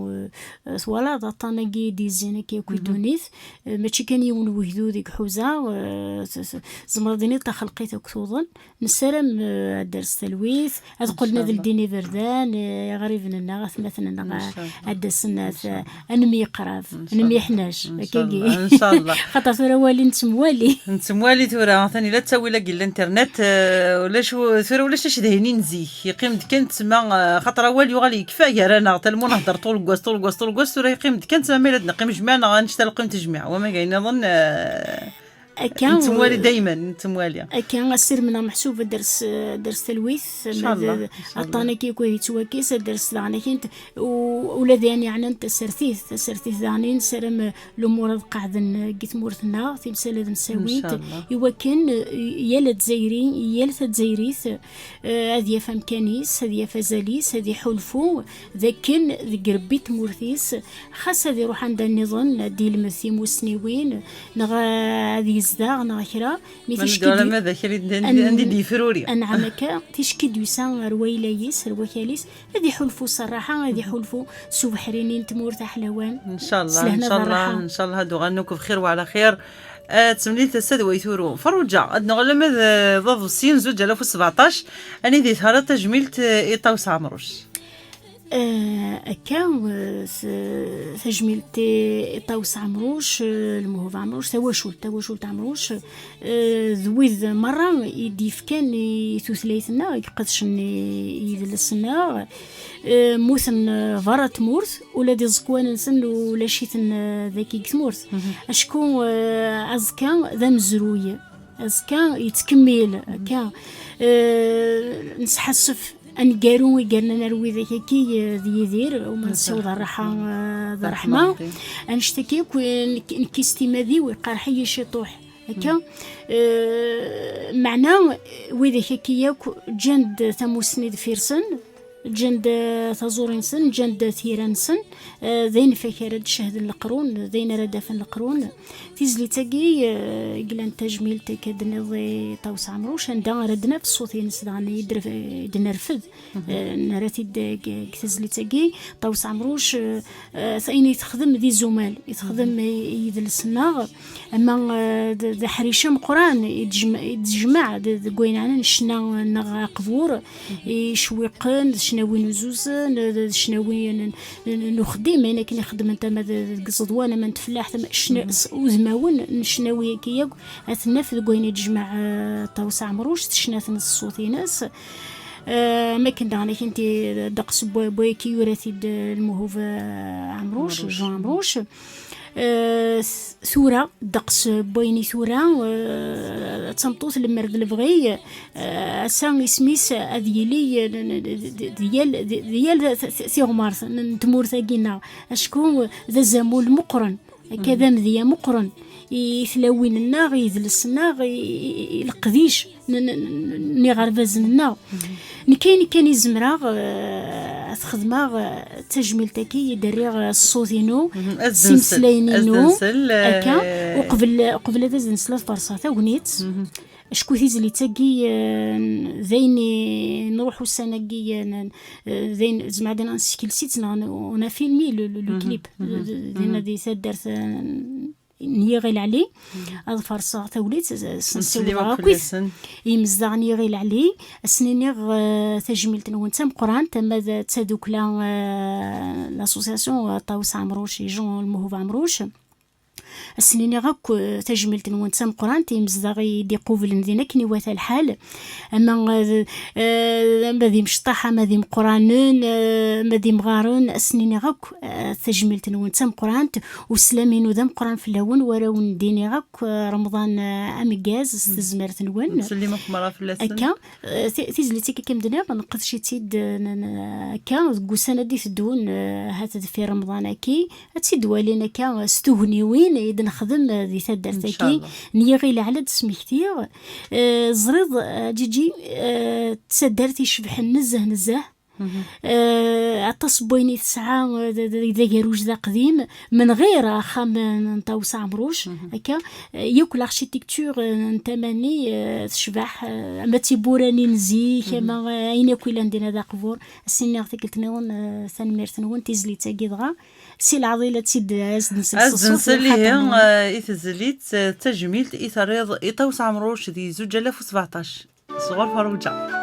eh, twalaḍ aṭṭan-agi i d-yezzin akka akk i ddunit, eh, mačči kan yiwen wegdud i iḥuza, eh, s- s- tzemreḍ d-tiniḍ taxelqit akk tuḍen. Nessaram eh, ad d-ters talwit, ad qqlen ad Ncallah. Ldin iberdan, eh, iɣriben-nneɣ, atmaten-nneɣ, Ncallah. Ad d-asen ad, ad nemyeqrab, ad nemyeḥnac, Ncallah. Akkagi. Ncallah. Xaṭer tura awal-i nettemwali. Nettemwali tura, atan ila ttawil-agi n l'internet, eh, ulac u- tura ulac acedhayen n zik, yeqqim-d kan ttma, eh, xaṭer awal yuɣal yekfa gar-aneɣ, talmu nehder ṭul n wass, ṭul n wass, ṭul n wass, tura yeqqim-d kan ttma ma yella d-neqqim jmiɛ neɣ ad nec talqim tejmiɛ, wama d ayen nniḍen, eh, Akka, nettemwali eh, daymen, nettemwali. Akka, asirem neɣ meḥsub ad d-ters, ad d-ters talwit, Ncallah, d- ncallah. Aṭṭan-agi akk ad yettwakkes, ad d-ters daɣen akint, u- ula d ayen yeɛnan tasertit, tasertit daɣen i nessaram, eh, lumuṛ ad qeɛden eh, deg tmurt-nneɣ, timsal ad nsawint, Ncallah. Iwakken eh, yal azzayri, yal tazzayrit eh, ad yaf amkan-is, ad yaf azal-is, ad iḥulfu d akken deg rebbi n tmurt-is, xas ad iruḥ anda nniḍen, ad d-ilmed timussniwin, neɣ eh, ad yezdeɣ, neɣ kra, mi Ma ticki neddu d- alamma d akal i d- An- anda i d-yefruri. Anɛam akka, ticki d-yusa ar wayla-is, ar wakal-is, ad iḥulfu s rraḥa, ad iḥulfu s ubeḥri-nni n tmurt aḥlawan. Ncallah, s lehna d ncallah, rraḥa. Ncallah ad uɣalen akk bxir wa ɛla xir. Eh, d temlilt ass-a d way turu. Ferruǧa, ad nuɣal alamma d, d aḍebsi n zuǧ alaf u sbeɛṭac, anida i terriḍ tajmilt eh, i Ṭawes Ɛemruc. Eh, akka, eh, s- tajmilt i Ṭawes Ɛemruc, eh, Lmuhub Ɛemruc, tawacult, tawacult Ɛemruc, eh, d wid merra i d-yefkan i tutlayt-nneɣ, i iqedcen i, i yidles-nneɣ, eh, mmuten eh, berra tmurt, ula d iẓekwan-nsen ulac-iten eh, dagi deg tmurt. Acku eh, aẓekka d amezruy, aẓekka yettkemmil, akka eh, nesḥassef aneggaru i yernan ar widak-agi eh, d Yidir, uma nessaweḍ rraḥa eh, d rraḥma. Annect-agi akk eh, nekk- nekk s timad-iw iqerḥ-iyi ciṭuḥ. Akka, eh, meɛna widak-agi akk ǧǧan-d tamussni deffir-sen, ǧǧan-d eh, taẓuri-nsen, ǧǧan-d tira-nsen, eh, d ayen ɣef ara d-cehden leqrun, d ayen ara d-afen leqrun. Tizlit-agi eh, i yellan tajmilt akka d-tenniḍ i Ṭawes Ɛemruc, anda ara d-naf ṣṣut-ines daɣen i d-, i d-nerfed. Eh, nerra-t-id deg, deg tezlit-agi, Ṭawes Ɛemruc, eh, eh, ayen i texdem d izumal, i texdem i, i yidles-nneɣ, ama eh, d, d aḥric ameqqran i d-jma-, i d-tejmeɛ d, deg wayen ɛnan ccna neɣ aqbur, icewwiqen, d ccnawi n uzuzen, d, d ccnawi n, n, n uxeddim, ayen akken i xeddment ama d, deg iẓeḍwan, ama n tfellaḥt, ama ccna-, s-, udmawen n ccnawi-agi yakk, ad t-naf deg wayen i d-tejmeɛ eh, Ṭawes Ɛemruc, d ccna-ten s ṣṣut-ines. Eh, am akken daɣen akinti ddeqs n wa-, n wayaki yura-t-id eh, Lmuhub eh, Ɛemruc, Ɛemruc. Jean Ɛemruc. Eh, s- tura, ddeqs n wayen i tura, eh, d tameṭṭut lemmer d lebɣi, eh, ass-a isem-is ad yili eh, n- n- d- d- d yal d- d yal t- t- tiɣmert n n tmurt-agi-nneɣ, acku d azamul meqqren. Akka d amedya meqqren i tlawin-nneɣ, i yidles-nneɣ, i, i, i leqdic n, n, n, n yiɣerbazen-nneɣ. Nekk ayen kan i zemreɣ eh, ad t-xedmeɣ, eh, d tajmilt-agi i d-rriɣ eh, ṣṣut-inu, Mhm, ad s-nsel, imeslayen-inu, ad nsel, eh, akka, uqbel, uqbel ad as-nsel ad farṣeɣ tagnit. Acku tizlit-agi eh, d ayen i nruḥ ussan-agi eh, n- eh, d ayen zemreɣ ad nsekles-itt neɣ n- on a filmé le, le, le clip. D- d- dinna di taddart eh, n Yiɣil Ɛli, ad farṣeɣ tawlit s- s- Nsellem siwḍeɣ akk akkit fell-asen. Imezdaɣ n Yiɣil Ɛli, ad sen-iniɣ eh, tajmilt-nwen d tameqqrant, ama d tadukla eh, l'association eh, Ṭawes Ɛemruc i Jean Lmuhub Ɛemruc. Ad sen-iniɣ akk eh, tajmilt-nwen d tameqqrant i yimezdaɣ i d-iqublen din akken iwata lḥal. Ama eh, eh, ama d imecṭaḥ, ama d imeqqranen, eh, ama d imɣaren, ad sen-iniɣ akk eh, tajmilt-nwen d tameqqrant, uslam-inu d ameqqran fell-awen, war awen-d-iniɣ akk eh, Remḍan eh, ameggaz s tezmert-nwen. Nsellem akk merra fell-asen. Akka, eh, ti- tizlit-agi, akken d-nniɣ, nqedc-itt-id eh, n- n- akka deg ussan ad d-iteddun, eh, ahat deffir Remḍan-agi, ad tt-id-walin akka s tugniwin i d-nexdem, eh, di taddart-agi. Ncallah. N yiɣil ɛla d-smektiɣ. Eh, ẓriḍ, eh, Ǧiǧi, eh, d taddart icebḥen nezzeh, nezzeh. Eh, aṭas n wayen i tesɛa, eh, d, d, d agerruj d aqdim, menɣir axxam n, n Ṭawes Ɛemruc, akka, eh, yakk l'architecture, eh, n tama-nni, eh, tecbeḥ, eh, ama d tiwwura-nni n zik, ama, eh, ayen akk ilan dinna d aqbur. As-iniɣ tikkelt-nniḍen, eh, tanemmirt-nwen, tizlit-agi dɣa, si leɛḍil ad tt-id, ad s-d-nsel s ṣṣut, ad s-d-nsel, ihi, eh, i tezlit, eh, d tajmilt i terriḍ i Ṭawes Ɛemruc di zuǧ alaf u sbeɛṭac. Sɣur Ferruǧa.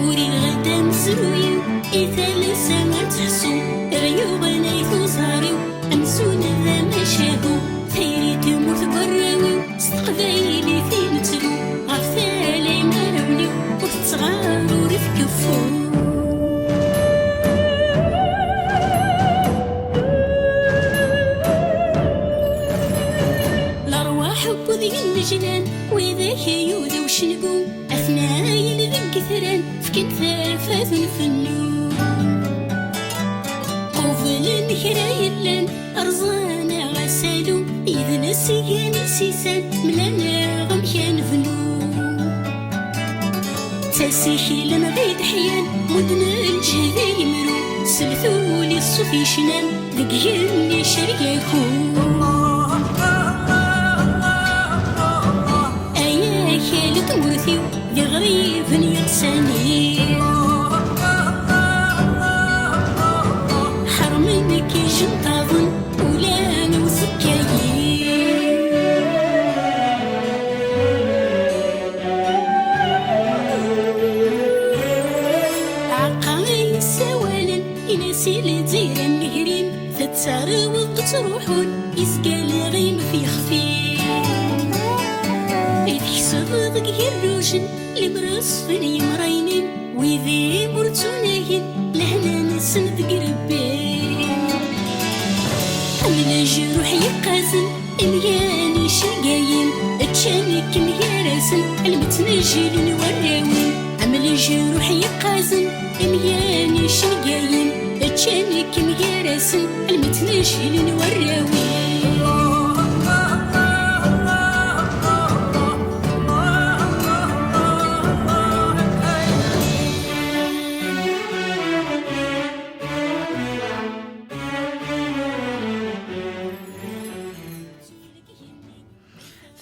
Uriɣ-d amezruy-iw i talsa ad teḥsu, ɣer yuɣen ay tuẓar-iw, amzun d amacahu, tayri temmut deg warraw-iw, s teqbaylit i nettru, ɣef tala imarawen-iw, ur tettɣar ur ifkeffu. Lerwaḥ n wid yennejlan, widak yuda ucengu, atnayen deg yitran, fkan tafat n fennu. Qublen kra yellan, rẓan-aɣ asalu, yid-nes gan isisan, mlan-aɣ amek ad nebnu. Ttasiklen ɣid ḥyan, mudden lǧehd i yimru, s ltul i ṣṣut yecnan, deg yigenni cergaku. Ay akal n tmurt-iw, d iɣriben yeɣsan-iw. Ḥermen-k ijenṭaḍen, ula n uzekka-yi. Aɛeqqa i yessawalen, in-as i Lezzayer am negrim, tettarew tettruḥun, izga leɣim f yexfi. I tekseb deg igerrujen, lemmer ṣfen yemraynin, wid-im ur ttunagen, lehna-nsen deg Rebbi. Am lejruḥ yeqqazen, imgan icengayen, ččan-ikem gar-asen, almi ttnejlen warraw-im. Am lejruḥ yeqqazen, imgan icengayen, ččan-ikem gar-asen, almi ttnejlen warraw-im.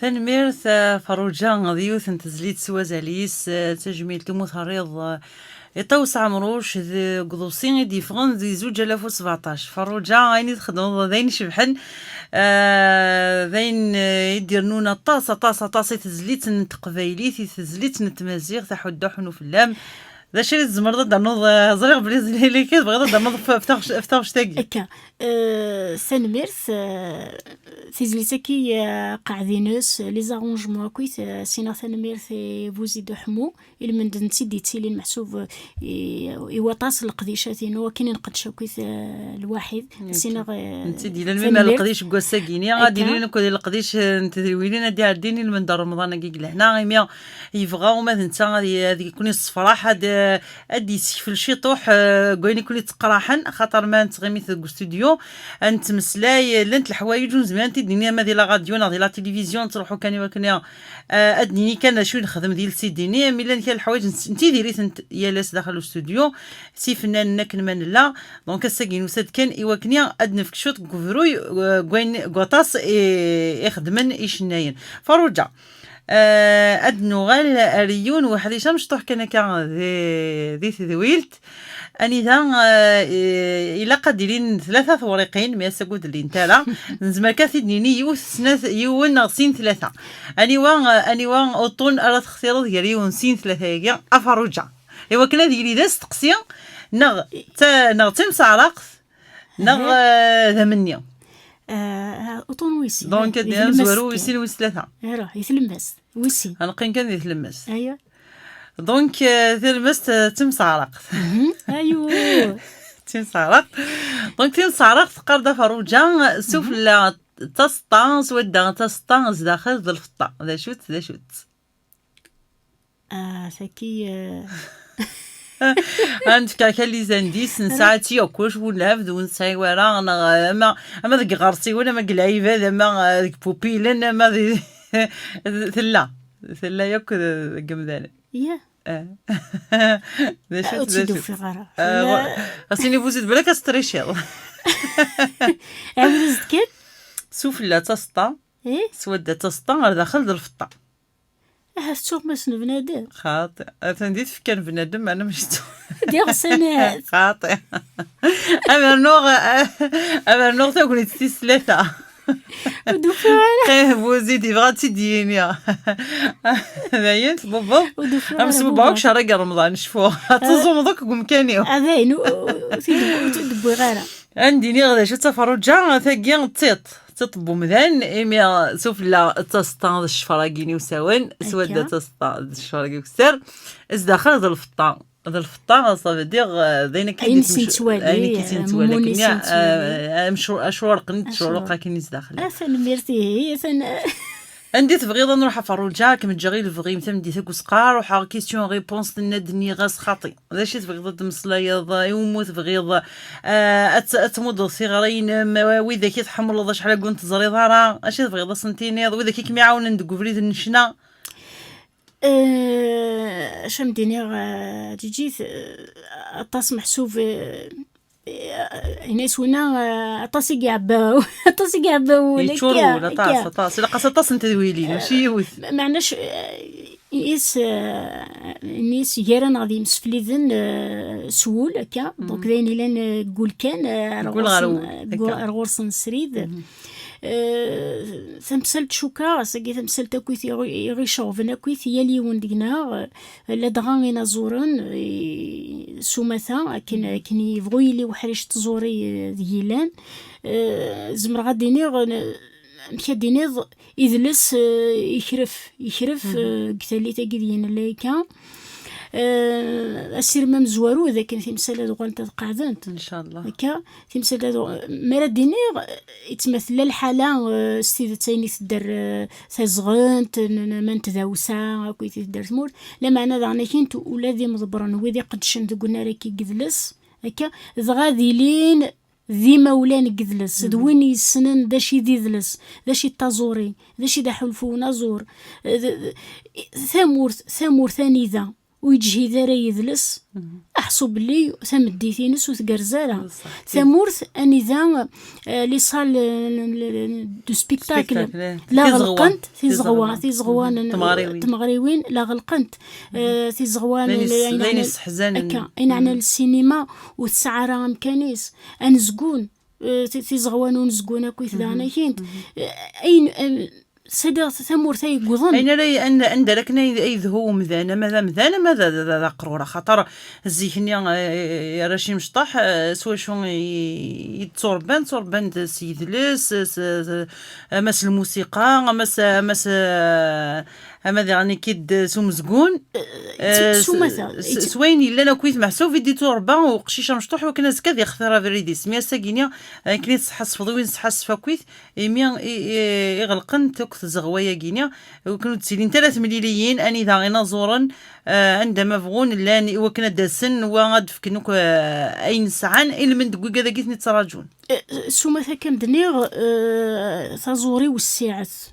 Tanemmirt, a Ferruǧa, d yiwet n tezlit s wazal-is, eh, d tajmilt umi terriḍ, eh, i Ṭawes Ɛemruc deg uḍebsi i d-yeffɣen di zuǧ alaf u sbeɛṭac. Ferruǧa, ayen i txedmeḍ d ayen icebḥen, eh, d ayen, eh, i d-irennun aṭas, aṭas, aṭas i tezlit n teqbaylit, i tezlit n tmaziɣt, aḥuddu ḥunu fell-am. D acu i tzemreḍ ad d-ternuḍ? Eh, ẓriɣ belli zlili kan tebɣiḍ ad d-ternuḍ f-, f taɣec-, f taɣect-agi. Akka, eh, tanemmirt, eh, tizlit-agi, eh, qeɛdin-as, les arrangements akkit, eh, sinaɣ tanemmirt i Buzid Uḥemmu, ilmend n tid yettilin meḥsub, eh, i, i waṭas n leqdicat-inu, akken i nqeddec akkit, eh, lwaḥid, sinaɣ, eh, n tid yellan mima tanemmirt. Leqdic n wass-agi-ni, ad akka. Ilin akked leqdic, eh, n tedwiwin, ad d-iɛeddin ilmend n Remḍan-agi deg lehna, imi yebɣa uma d netta ad y-, ad ken-yessefraḥ, ad, ad d-yessekfel ciṭuḥ, eh, deg wayen i ken-itteqraḥen, axaṭer ma nettɣimi deg ustudyu, ad nettmeslay, eh, llant leḥwayeǧ ur nezmir ad t-id-nini ama di la radio neɣ di la télévision, nettruḥu kan i wakken, eh, ad d-nini kan d acu i nexdem di lsidini, mi llan kra leḥwayeǧ nett-, nettidir-itent yal ass daxel ustudyu, s ifennanen akken ma nella. Donc ass-agi nusa-d kan i wakken ad nefk cwiṭ deg ubruy, eh, deg wayen, deg waṭas i, i xeddmen icennayen. Ferruǧa, Eh, ad nuɣal ar yiwen weḥdic amecṭuḥ kan akka di, di tedwilt. Anida, eh, i-, ilaq ad d-ilin tlata tewriqin, mi ass-agi ur d-llint ara. Nezmer kan ad t-id-nini yiwet, snat, yiwen neɣ sin, tlata. Aniwa, eh, aniwa uṭṭun ara textireḍ gar yiwen, sin, tlata-agi, a Ferruǧa? I wakken ad yili d asteqsi, neɣ d ta-, neɣ d timseɛraqt, neɣ, eh, d amenni? Ah, uṭun wis sin. Donc, ad d-nini amezwaru wis sin, wis tlata. Iruḥ, i tlemmast. Wis sin. Ad neqqim kan di tlemmast. Aya. Donc, euh, tlemmast, euh, d timseɛraqt. Mhm. Ayu. D timseɛraqt. Donc, timseɛraqt teqqar-d a Ferruǧa, sufella d taseṭṭa, swadda d taseṭṭa, zdaxel d lfeṭṭa. D acu-tt, d acu-tt? Ah, tagi, euh, ad nefk kan les indices, nesɛa-tt yakk, acku nɛebd ur nesɛi wara, neɣ ama, ama deg iɣersiwen, ama deg lɛibad, ama, euh, deg pupilen, ama di, tella, tella yakk deg imdanen. Ih. Eh. D acu-tt, d acu-tt? Ur tt-id-ufiɣ ara. Eh, ɣas ini bu-z-id balak ad s-triceḍ. Ɛawed-as-d kan. Sufella d taseṭṭa, swadda d taseṭṭa, ɣer daxel d lfeṭṭa. Aha, tettuɣmas n bnadem. Xaṭi. Atan di tfekka n bnadem, meɛna mačči d tuɣmas. Diɣ sani. Xaṭi. Ad rnuɣ, ad rnuɣ tagnit tis tlata. Ur d-ufiɣ ara. Qih bu-z-id, yebɣa ad tt-id-yini. Dayen, tbubbeḍ. Ur d-ufiɣ ara. Am sbubbeɣ akk cehṛ-agi n Remḍan, cfu. Ad teẓumeḍ akk deg umkan-iw. Ah, dayen, ur, ur, ur t-id-, ur t-id-wwiɣ ara. Ad d-iniɣ d acu-tt a Ferruǧa, tagi d tiṭ. Tiṭ n wemdan, imi sufella d taseṭṭa d ccfer-agi n usawen, swadda d taseṭṭa d ccfer-agi ukessar, zdaxel d lfeṭṭa. D lfeṭṭa, ça veut dire, euh, d ayen akka i d-yettwali, ayen akka i d-yettwali, akken, euh, amcur-, acurq n tecruq akken i zdaxel. Ah, tanemmirt, ihi, atan. Anda i tebɣiḍ ad nruḥ a Ferruǧa, ad kem-ǧǧeɣ i lebɣi-m tameddit akk usqar, ruḥeɣ question réponse, tenna-d nniɣ-as xaṭi. D acu i tebɣiḍ ad d-temmeslayeḍ, iwumi tebɣiḍ, eh, ad t-, ad tmuddeḍ tiɣri-inem, eh, widak i tḥemmleḍ acḥal agi ur ten-teẓriḍ ara, acu i tebɣiḍ ad sen-tiniḍ, widak i kem-iɛawnen deg ubrid n ccna? Eh, acu am d-iniɣ, eh, Ǧiǧit, eh, aṭas meḥsub, eh, eh, ini-as winna, eh, aṭas i iɛebba, aṭas i iɛebba wul, yeččur akka, wul, aṭas, akka. Aṭas. Ilaq-as aṭas n tedwilin, mačči yiwet. Eh, meɛna c-, eh, Is, eh, nis gar-aneɣ d yimsefliden, eh, s wul, akka. Donc, d ayen ilan, eh, deg wul kan, eh, ar ɣur-sen, eh, ar ɣur-sen srid. Eh, tamsalt cukkeɣ, ass-agi tamsalt akkit i ɣ-, i ɣ-iceɣben akkit yal yiwen deg-neɣ, eh, ladɣa inaẓuren, eh, s umata, akken, akken yebɣu yili uḥric n tẓuri, eh, deg yellan. Eh, zemreɣ ad d-iniɣ, eh, amek ad d-iniḍ, idles, eh, ikref, ikref, eh, deg tallit-agi d yinellayka. Eh, asirem amezwaru d akken timsal ad uɣalent ad qeɛdent. Incallah. Akka, timsal ad uɣ-, mi ara d-iniɣ, eh, yettmatel la lḥala, eh, s tidet ayen i tedder, eh, tazɣent, n, n, ma n tdawsa, akkit i tedder tmurt. Lameɛna daɣen akint ula d imḍebbren, wid iqeddcen deg unnar-agi n yidles, akka, dɣa ad ilin d imawlan n yidles, d win yessnen d acu i d idles, d acu i d taẓuri, d acu i d aḥulfu unaẓur. Eh, d, d, tamurt, tamurt anida ur yeǧhid ara yidles, aḥṣu belli tameddit-ines ur tgerrez ara. Tamurt anida, eh, les salles, eh, de spectacle, la ɣelqent, tizeɣwa, tizeɣwa n tmeɣriwin, la ɣelqent. Eh, tizeɣwa n, ayen yeɛnan, akka, ayen yeɛnan le cinéma, ur tesɛi ara amkan-is. Anezgun, eh, ti-, tizeɣwa n unezgun akkit daɣen akint. Eh, ayen, eh, sadiɣ tamurt ay yewwḍen. Ayen ara y-, anda, anda ara akken ay, ay yedhu umdan, ama d amdan, ama d, d, d, d aqrur, axaṭer zik-nni, eh, arrac imecṭaḥ, eh, s wacu i, i d-tturebban, tturebban-d s yidles, s, s, ama s lmusiqa, ama s, ama s, eh, ama diɣen ikid s umezgun, eh, s, s umata, s, s wayen yellan akkit meḥsub i d-itturebba uqcic amecṭuḥ, wakken azekka ad yextir abrid-is. Mi ass-agi-nni, akken i tesḥasfeḍ, win tesḥasf akkit, imi i, i, iɣelqen akk tzeɣwa-agi-nni, wakken ur d-ttilint ara temliliyin, anida inaẓuren, eh, anda ma bɣun llan, i wakken ad d-asen, wa ad d-fken akk, eh, ayen sɛan, ilmend deg wigad-agi ten-ittraǧun. Eh, s umata akka m-d-nniɣ, eh, taẓuri wessiɛet.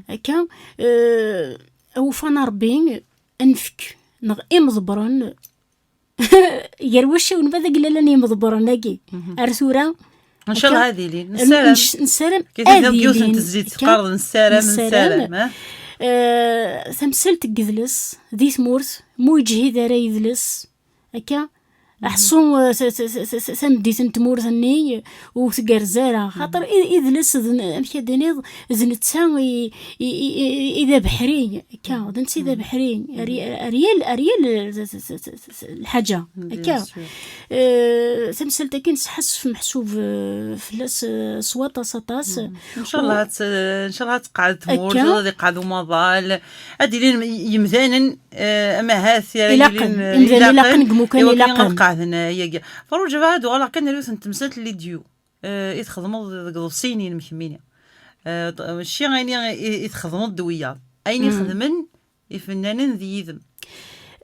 Akka, eh, awufan a Rebbi, ad nefk, neɣ imḍebbren, gar waccawen ma d aglalan imḍebbren-agi. Ar tura, ncallah akka, ad ilin. Nessaram. Nc-, nessaram ad ilin. Yiwet n tezlit akka, teqqareḍ nessaram, nessaram, nessaram, eh? Eh, tamsalt n yidles, di tmurt, mu yeǧhid ara yidles, akka, Aḥṣu, eh, s- s- s- s- tameddit n tmurt-nni ur tgerrez ara. Xaṭer i- idles d n- amek ad d-tiniḍ, d netta i- i- i- i- i d abeḥri, akka, d netta i d abeḥri. Ari- Ariel, Ariel, eh, s- s- s- s- s- lḥaǧa, akka. Eh, tamsalt-agi nesḥassef meḥsub, eh, fell-as, eh, s waṭas, aṭas. Ncallah ad t- ncallah ad tqeɛɛed tmurt, ad iqeɛɛed umaḍal, ad ilin yemdanen, eh, amahat ara ilaqen, yilin, eh, imdanen ilaqen, ilaqen deg imukan i wakken ilaqen ad qeɛden, eh, yagi. Faruǧa, ad uɣaleɣ kan ar yiwet n temsalt n Lidyu, eh, i txedmeḍ deg iḍebsiyen-inem kemmini. Eh, t- mačči ayen i, i, i txedmeḍ d wiyaḍ. Ayen i xedmen ifennanen d yid-m.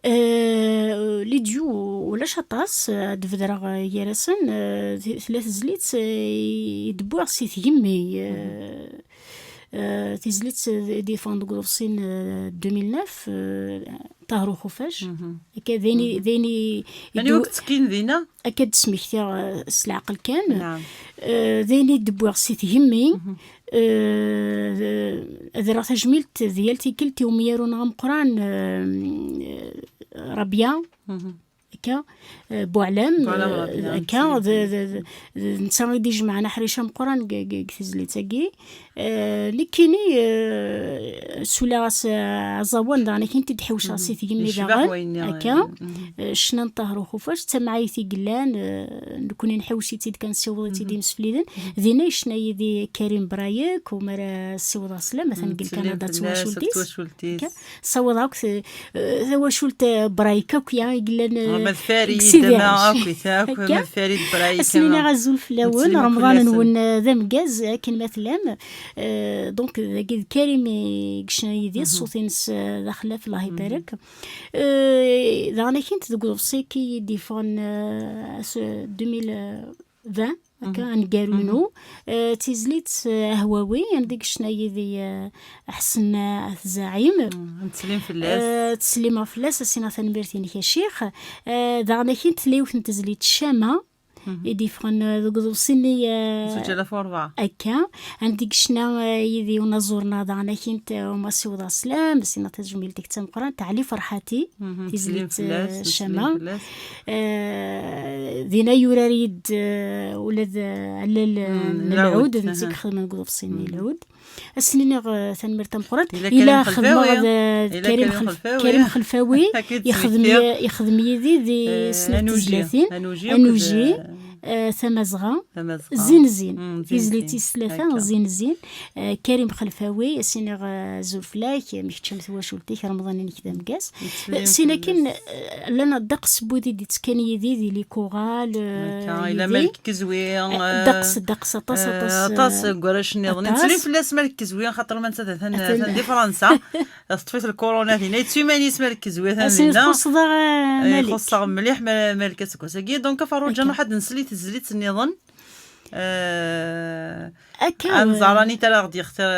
Eh, Lidyu, ulac aṭas, eh, ad d-bedreɣ, eh, gar-asen, eh, t- tella tezlit, eh, i d-wwiɣ si tgemmi, eh, eh, tizlit, eh, i d-yeffɣen deg uḍebsi n, eh, deux mille neuf, eh, Ṭaher Uxuffac. Akka, d ayen i, d ayen i, i Anwa d- i yettekkin dinna? Akka d-smektiɣ, eh, s leɛqel kan. Naam. Eh, d ayen i d-wwiɣ si tgemmi. Eh, d- ad rreɣ tajmilt d yal tikkelt i umyaru-nneɣ ameqqran, eh, Rabia. Akka, eh, Buɛlam, Buɛlam eh, Rabia, akka, d- d- d- d- netta i d-ijemɛen aḥric ameqqran deg, deg, deg tezlit-agi. Eh, nekkini, eh, suleɣ-as, eh, aẓawan, daɣen akin t-id-ḥewceɣ si tgemmi daɣen. Akka, eh, ccna n Ṭaher Uxuffac, d tamɛayt i yellan, eh, nekkni nḥewc-itt-id kan, nessiweḍ-itt-id imsefliden. Dinna yecna yid-i Karim Brayek, u mi ara ssiwḍeɣ sslam, atan deg Lkanada d twacult-is. Akka, ssawaḍeɣ akk, eh, tawacult, eh, Brayek akk, ya, i yellan, eh, Mad Farid, deg Sidi Ɛic. Akk, akk, akka. Mad Farid Brayek, asen-iniɣ azul fell-awen, Remḍan-nwen, eh, d ameggaz, akken ma tellam. Eh, donc, dagi d Karim i yecna yid-i, ṣṣut-ines, eh, d axlaf, Allah ibarek. Eh, daɣen akint deg uḍebsi-agi i d-yeffɣen, eh, ass, eh, deux mille vingt, akka, aneggaru-inu. Eh, d tizlit, eh, Ahwawi, anda i yecna yid-i, eh, Ḥsen At Zaɛim. Ttsellim fell-as. Eh, ttsellimeɣ fell-as, a s-iniɣ tanemmirt-inek a ccix. Eh, daɣen akint tella yiwet n tezlit Ccama, i d-yeffɣen, eh, deg uḍebsi-nni, eh, Zuǧ alaf u rebɛa. Akka, anda i yecna, eh, yid-i unaẓur-nneɣ daɣen akint, eh, uma ssiwḍeɣ sslam, a s-iniɣ tajmilt-ik d tameqqrant, Ɛli Ferḥati, tizlit, eh, Ccama. Eh, dinna yurar-iyi-d, eh, ula d, eh, allal, eh, n Lɛud, netta i ixedmen deg uḍebsi-nni Lɛud. A s-niniɣ, eh, tanemmirt tameqqrant. Ila Karim Xelfawi, xedmeɣ d, d Karim Xelfawi. Karim Xelfawi, ixdem, ixdem yid-i di, eh, snat tezlatin. Anuji, eh, Tamazɣa, Tamazɣa. Zin Zin. Tizlit tis tlata, Zin Zin. Eh, Karim Xelfawi, a s-iniɣ, eh, azul fell-ak, eh, mi kečč am twacult-ik, Remḍan-inek d ameggaz. Sin akin, eh, llan ddeqs n wid i d-yettekkan yid-i di likuɣal, eh, yid-i. Malik Kezwi, eh, ddeqs, ddeqs, aṭas, eh, aṭas, aṭas, eh, deg warrac-nniḍen. Aṭas. Nettsellim fell-as Malik Kezwi, xaṭer ma netta atan, atan di Fransa. Teṭṭef-it lkuruna dinna. Yettu iman-is Malik Kezwi, atan dinna. Txuṣṣeḍ-aɣ, eh, Malik. Ixuṣṣ-aɣ mliḥ Ma-, Malik ass-agi. Donc, a Faruǧa, nruḥ ad nsel i tezlit-nniḍen. Eh, akka, ad nẓer anita ara ɣ-d-yextir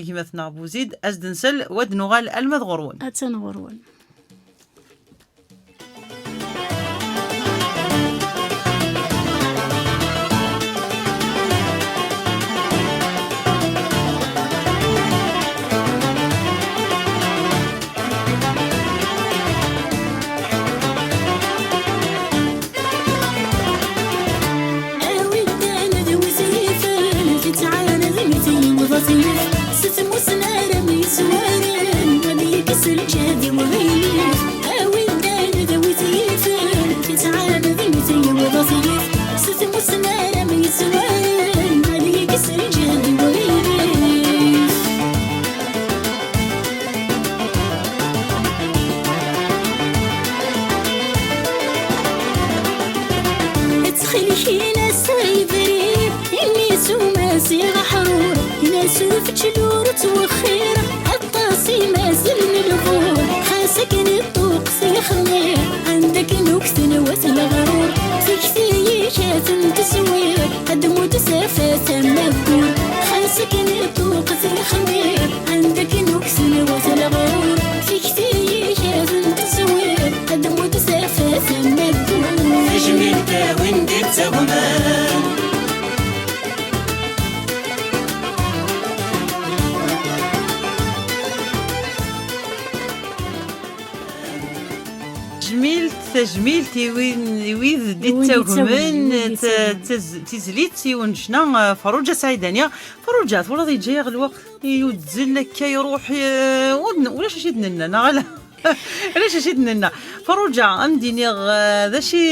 gma-tneɣ Buzid, ad s-d-nsel, u ad nuɣal alma d ɣur-wen. Attan ɣur-wen. Awi-d anad wi t-yifen, yettɛanad mi t-yewweḍ ad t-yif. S tmusni ara m-yeswaren, ad yekkes lǧehd i uɣilif. Awi-d anad wi t-yifen, yettɛanad mi t-yewweḍ ad t-yif. S tmusni ara m-yeswaren, ad yekkes lǧehd i uɣilif. Ttxil-k, ini-as ad yebrir, imi s umasiɣ aḥrur, ini-as ur teččel ur twexxir, aṭas i mazal n lɣur, xas akken iṭṭuqqet yexmir, anda akken ukten wat leɣrur, tikti-ik ad ten-teswir, ad d-tmut tafat am aggur, xas akken iṭṭuqqet yexmir, anda akken ukten wat leɣrur, tikti-ik ad ten-teswir, ad d-tmut tafat am aggur. Tajmilt a win d-ittagmen. Tajmilt i win, i wid d-ittagmen, i wid d-ittagmen, i wid d-ittagmen. Taz-, tizlit i unnecna, eh, Faruǧa Saɛidani. Faruǧa, twalaḍ yeǧǧa-yaɣ lweqt i uzzel akka iruḥ, eh, ur n-, ulac acu i d-nenna, neɣ ala? Ulac acu i d-nenna. Faruǧa, am d-iniɣ, eh, d acu i,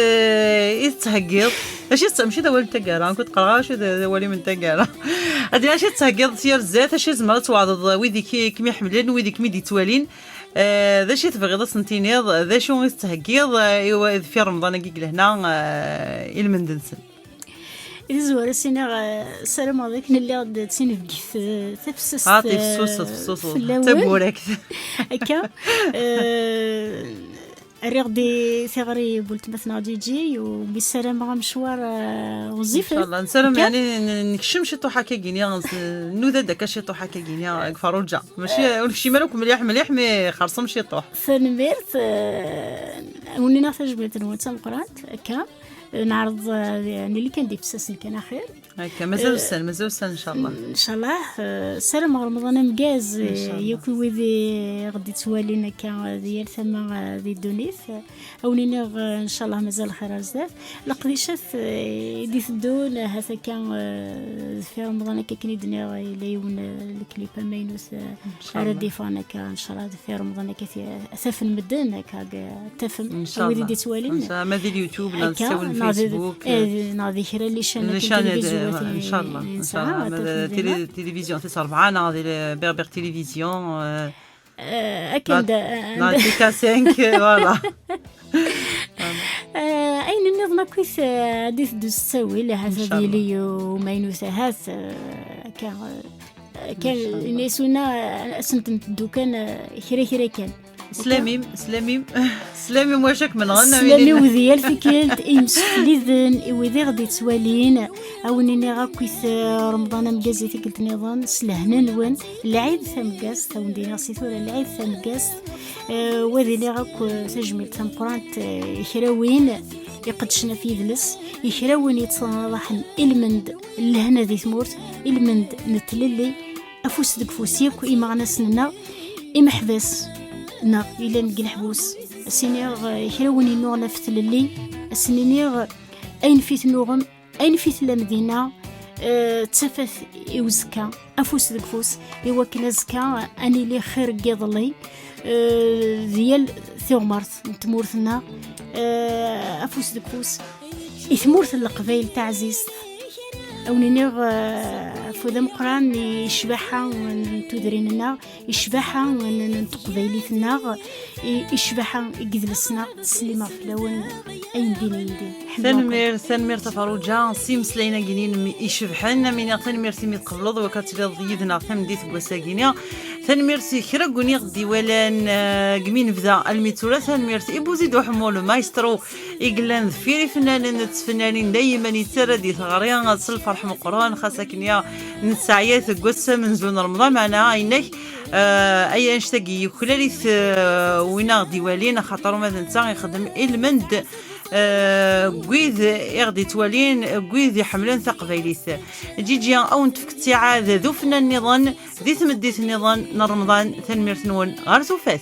eh, i tettheggiḍ? D acu i tett-, mačči d awal n taggara, nekk ur d-qqareɣ ara acu d, d awal-im n taggara. Ad d-iniɣ acu i tettheggiḍ s yar zdat, acu i tzemreḍ ad twɛdeḍ wid i k-, i kem-iḥemmlen, wid i kem-id-ittwalin? Eh, d acu i tebɣiḍ ad sen-tiniḍ? D acu i tettheggiḍ, eh, i wa-, deffir Remḍan-agi deg lehna, eh, i lmend-nsen? I tazwara s-iniɣ, eh, ssarameɣ d akken lliɣ d tinebgit, eh, tafessast, ah, tafessast, eh, tafessast, fell-awen. D taburakt. Akka, eh, rriɣ-d i tiɣri n weltma-tneɣ Ǧiǧi, u mi ssarameɣ amecwar, eh, ɣezzifet. Inchallah, nessaram akka, yeɛni n-, nekcem ciṭuḥ akkagini, nnuda-d akka ciṭuḥ akkagini, deg Faruǧa. Mačči, eh, ur nekcim ara akk mliḥ mliḥ, mi xerṣem ciṭuḥ. Tanemmirt, eh, wen-iniɣ tajmilt-nwen d tameqqrant, akka. Neɛreḍ, eh, nili kan d ifessasen kan axir. Akka, mazal, eh, ussan, mazal ussan, inchallah. Inchallah, eh, ssarameɣ Remḍan ameggaz, eh, inchallah, yakk i wid i ɣ-d-ittwalin akka, eh, di yal tama, eh, di ddunit. Eh, a wen-iniɣ, eh, inchallah, mazal lxir ar zdat. Leqdicat, eh, i d-iteddun, eh, hat akka, eh, deffir Remḍan akka akken i d-nniɣ, yella yiwen, eh, leklip amaynut, eh, ara d-iffɣen akka, inchallah, deffir Remḍan akka, ti-, ad t-afen medden akka, ad t-afen, inchallah, wid i d-ittwalin. Inchallah, ma di YouTube, neɣ akka, s Facebook, neɣ di, eh, neɣ di kra n les chaînes, les chaînes, eh, inchallah, ad t-afen, inchallah, ma di tili-, télévision tis rebɛa, neɣ di Berbère Télévision, eh, eh, akken neɣ, da, eh, neɣ T K cinq, voilà. Eh, ayen nniḍen akkit, eh, ad d-iteddu s ttawil, ahat ad yili umaynut, ahat, eh, akka, eh, kan, inchallah, ini-as winna, eh, ad sent-nteddu kan, eh, kra kra kan. Slamim, slamim, slamim, wac ak menɣen, slamim di yal tikkelt, i yimsefliden, i wid i ɣ-d-ittwalin, a wen-iniɣ akkit, eh, Remḍan ameggaz i tikkelt nniḍen, s lehna-nwen, lɛid tameggazt, a wen-d-iniɣ si tura, lɛid tameggazt, eh, wa d-iniɣ akk, eh, tajmilt tameqqrant, eh, i kra win iqeddcen ɣef yidles, i kra win yettnaḍaḥen ilmend n lehna di tmurt, ilmend n tlelli, afus deg ufus yakk imeɣnasen-nneɣ, imeḥbas-nneɣ yellan deg leḥbus. A s-iniɣ, eh, kra win yennuɣen ɣef tlelli, a sen-iniɣ, ayen fi tennuɣem, ayen fi tellam dinna, eh, d tafat i uzekka, afus deg ufus, i wakken azekka ad nili xir n yiḍelli, eh, di yal tiɣmert n tmurt-nneɣ, eh, afus deg ufus. I tmurt n Leqbayel taɛzizt, a wen-iniɣ, eh, afud ameqqran i ccbaḥa n tudrin-nneɣ, i ccbaḥa n, n, n teqbaylit-nneɣ, i, i ccbaḥa n yidles-nneɣ, ttsellimeɣ fell-awen ayendin, ayendin. Ḥemmleɣ-ken. Tanemmirt, tanemmirt a Faruǧa, s imeslayen-agi-inem icebḥen, am iniɣ tanemmirt imi tqebleḍ wakka ad tiliḍ yid-neɣ tameddit deg wass-agi-ni. Tanemmirt i kra n win i ɣ-d-iwalan, eh, deg mi nebda almi d tura. Tanemmirt i Buzid Uḥemmu, le maestro, i yellan deffir ifennanen d tfennanin, dayman yettarra-d i teɣri s lferḥ meqqren, xas akken ya nesseɛyat deg wass amenzu n Remḍan, meɛna, ɛinnak, eh, ay annect-agi yuklal-it, eh, win a ɣ-d-iwalin, axaṭer uma d netta ixeddem ilmend, eh, deg wid i ɣ-d-ittwalin, deg wid iḥemmlen taqbaylit. Ǧiǧi, a wen-tefk ttiɛad d ufennan nniḍen, di tmeddit nniḍen n Remḍan, tanemmirt-nwen, ɣer tufat.